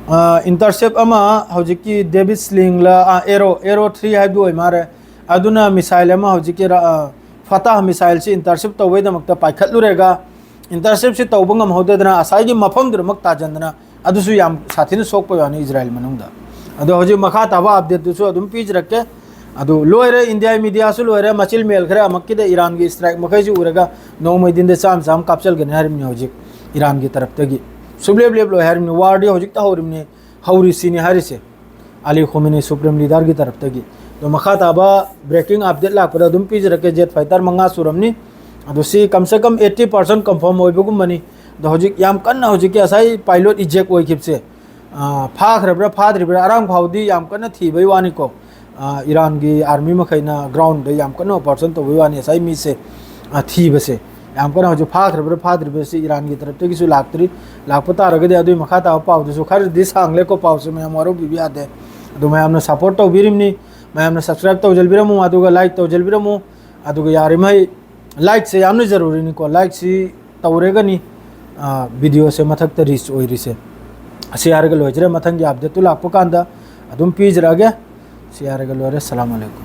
ꯑ, intercept ꯑꯃ, ꯍꯧꯖꯤꯛꯀꯤ David's Slingꯂ, ꯑ, Arrow, Arrow three ꯍꯥꯏꯕꯗꯨ ꯑꯣꯏ ꯃꯥꯜꯂꯦ꯫ ꯑꯗꯨꯅ missile ꯑꯃ ꯍꯧꯖꯤꯛꯀꯤ ꯔ-, ꯑ, Fatah missileꯁꯤ intercept ꯇꯧꯕꯩꯗꯃꯛꯇ ꯄꯥꯏꯈꯠꯂꯨꯔꯒ, interceptꯁꯤ ꯇꯧꯕ ꯉꯝꯍꯧꯗꯗꯅ ꯉꯁꯥꯏꯒꯤ ꯃꯐꯝꯗꯨꯗꯃꯛ ꯇꯥꯖꯟꯗꯅ, ꯑꯗꯨꯁꯨ ꯌꯥꯝ ꯁꯥꯊꯤꯅ ꯁꯣꯛꯄ ꯌꯥꯅꯤ ꯏꯖꯔꯥꯏꯜ ꯃꯅꯨꯡꯗ꯫ ꯑꯗꯣ ꯍꯧꯖꯤꯛ ꯃꯈꯥ ꯇꯥꯕ updateꯇꯨꯁꯨ ꯑꯗꯨꯝ ꯄꯤꯖꯔꯛꯀꯦ꯫ ꯑꯗꯨ ꯂꯣꯏꯔꯦ, ꯏꯟꯗꯤꯌꯥ mediaꯁꯨ ꯂꯣꯏꯔꯦ, ꯃꯆꯤꯜ ꯃꯦꯜ ꯈꯔ ꯑꯃꯛꯀꯤꯗ ꯏꯔꯥꯟꯒꯤ strike ꯃꯈꯩꯁꯤ ꯎꯔꯒ ꯅꯣꯡꯃꯩ ꯗꯤꯟꯗ ꯆꯥꯝ ꯆꯥꯝ ꯀꯥꯞꯆꯜꯒꯅꯤ ꯍꯥꯏꯔꯤꯕꯅꯤ ꯍꯧꯖꯤꯛ ꯏꯔꯥꯟꯒꯤ ꯇꯔꯞꯇꯒꯤ꯫ ꯁꯨꯞꯂꯦꯞ ꯂꯦꯞꯂꯣꯏ ꯍꯥꯏꯔꯤꯕꯅꯤ, warꯗꯤ ꯍꯧꯖꯤꯛꯇ ꯍꯧꯔꯤꯕꯅꯤ, ꯍꯧꯔꯤꯁꯤꯅꯤ ꯍꯥꯏꯔꯤꯁꯦ꯫ ꯑꯂꯤ ꯈꯣꯃꯤꯅꯤ Supreme Leaderꯒꯤ ꯇꯔꯞꯇꯒꯤ꯫ ꯑꯗꯣ ꯃꯈꯥ ꯇꯥꯕ breaking update ꯂꯥꯛꯄꯗ ꯑꯗꯨꯝ ꯄꯤꯖꯔꯛꯀꯦ꯫ Jet fighter ꯃꯉꯥ ꯁꯨꯔꯝꯅꯤ꯫ ꯑꯗꯣ ꯁꯤ ꯀꯝ ꯁꯦ ꯀꯝ eighty percent confirm ꯑꯣꯏꯕꯒꯨꯝꯕꯅꯤ꯫ ꯑꯗꯣ ꯍꯧꯖꯤꯛ ꯌꯥꯝ ꯀꯟꯅ ꯍꯧꯖꯤꯛꯀꯤ ꯉꯁꯥꯏ pilot eject ꯑꯣꯏꯈꯤꯕꯁꯦ, ꯑ, ꯐꯥꯈ꯭ꯔꯕ꯭ꯔꯥ ꯐꯥꯗ꯭ꯔꯤꯕ꯭ꯔꯥ ꯑꯔꯥꯡ ꯐꯥꯎꯗꯤ ꯌꯥꯝ ꯀꯟꯅ ꯊꯤꯕꯩ ꯋꯥꯅꯤꯀꯣ꯫ ꯑ, ꯏꯔꯥꯟꯒꯤ army ꯃꯈꯩꯅ groundꯗ ꯌꯥꯝ ꯀꯟꯅ operation ꯇꯧꯕꯩ ꯋꯥꯅꯤ ꯉꯁꯥꯏ ꯃꯤꯁꯦ, ꯑ, ꯊꯤꯕꯁꯦ꯫ ꯌꯥꯝ ꯀꯟꯅ ꯍꯧꯖꯤꯛ ꯐꯥꯈ꯭ꯔꯕ꯭ꯔꯥ ꯐꯥꯗ꯭ꯔꯤꯕ꯭ꯔꯥ ꯁꯤ ꯏꯔꯥꯟꯒꯤ ꯇꯔꯞꯇꯒꯤꯁꯨ ꯂꯥꯛꯇ꯭ꯔꯤ꯫ ꯂꯥꯛꯄ ꯇꯥꯔꯒꯗꯤ ꯑꯗꯨꯒꯤ ꯃꯈꯥ ꯇꯥꯕ ꯄꯥꯎꯗꯨꯁꯨ ꯈꯔꯗꯤ ꯁꯥꯡꯂꯦꯀꯣ, ꯄꯥꯎꯁꯦ ꯃꯌꯥꯝ ꯋꯥꯔꯧꯕꯤꯕ ꯌꯥꯗꯦ꯫ ꯑꯗꯨ ꯃꯌꯥꯝꯅ support ꯇꯧꯕꯤꯔꯤꯕꯅꯤ, ꯃꯌꯥꯝꯅ subscribe ꯇꯧꯖꯕꯤꯔꯝꯃꯨ, ꯑꯗꯨꯒ like ꯇꯧꯖꯕꯤꯔꯝꯃꯨ꯫ ꯑꯗꯨꯒ ꯌꯥꯔꯤꯃꯩ likeꯁꯦ ꯌꯥꯝꯅ ꯖꯔꯨꯔꯤꯅꯤꯀꯣ, likeꯁꯤ ꯇꯧꯔꯒꯅꯤ, ꯑ, videoꯁꯦ ꯃꯊꯛꯇ reach ꯑꯣꯏꯔꯤꯁꯦ꯫ ꯑꯁꯤ ꯍꯥꯏꯔꯒ ꯂꯣꯏꯖꯔꯦ, ꯃꯊꯪꯒꯤ updateꯇꯨ ꯂꯥꯛꯄ ꯀꯥꯟꯗ ꯑꯗꯨꯝ ꯄꯤꯖꯔꯛꯑꯒꯦ꯫ ꯁꯤ ꯍꯥꯏꯔꯒ ꯂꯣꯏꯔꯦ꯫ ꯁꯂꯥꯝ ꯑꯂꯩꯀꯨꯝ꯫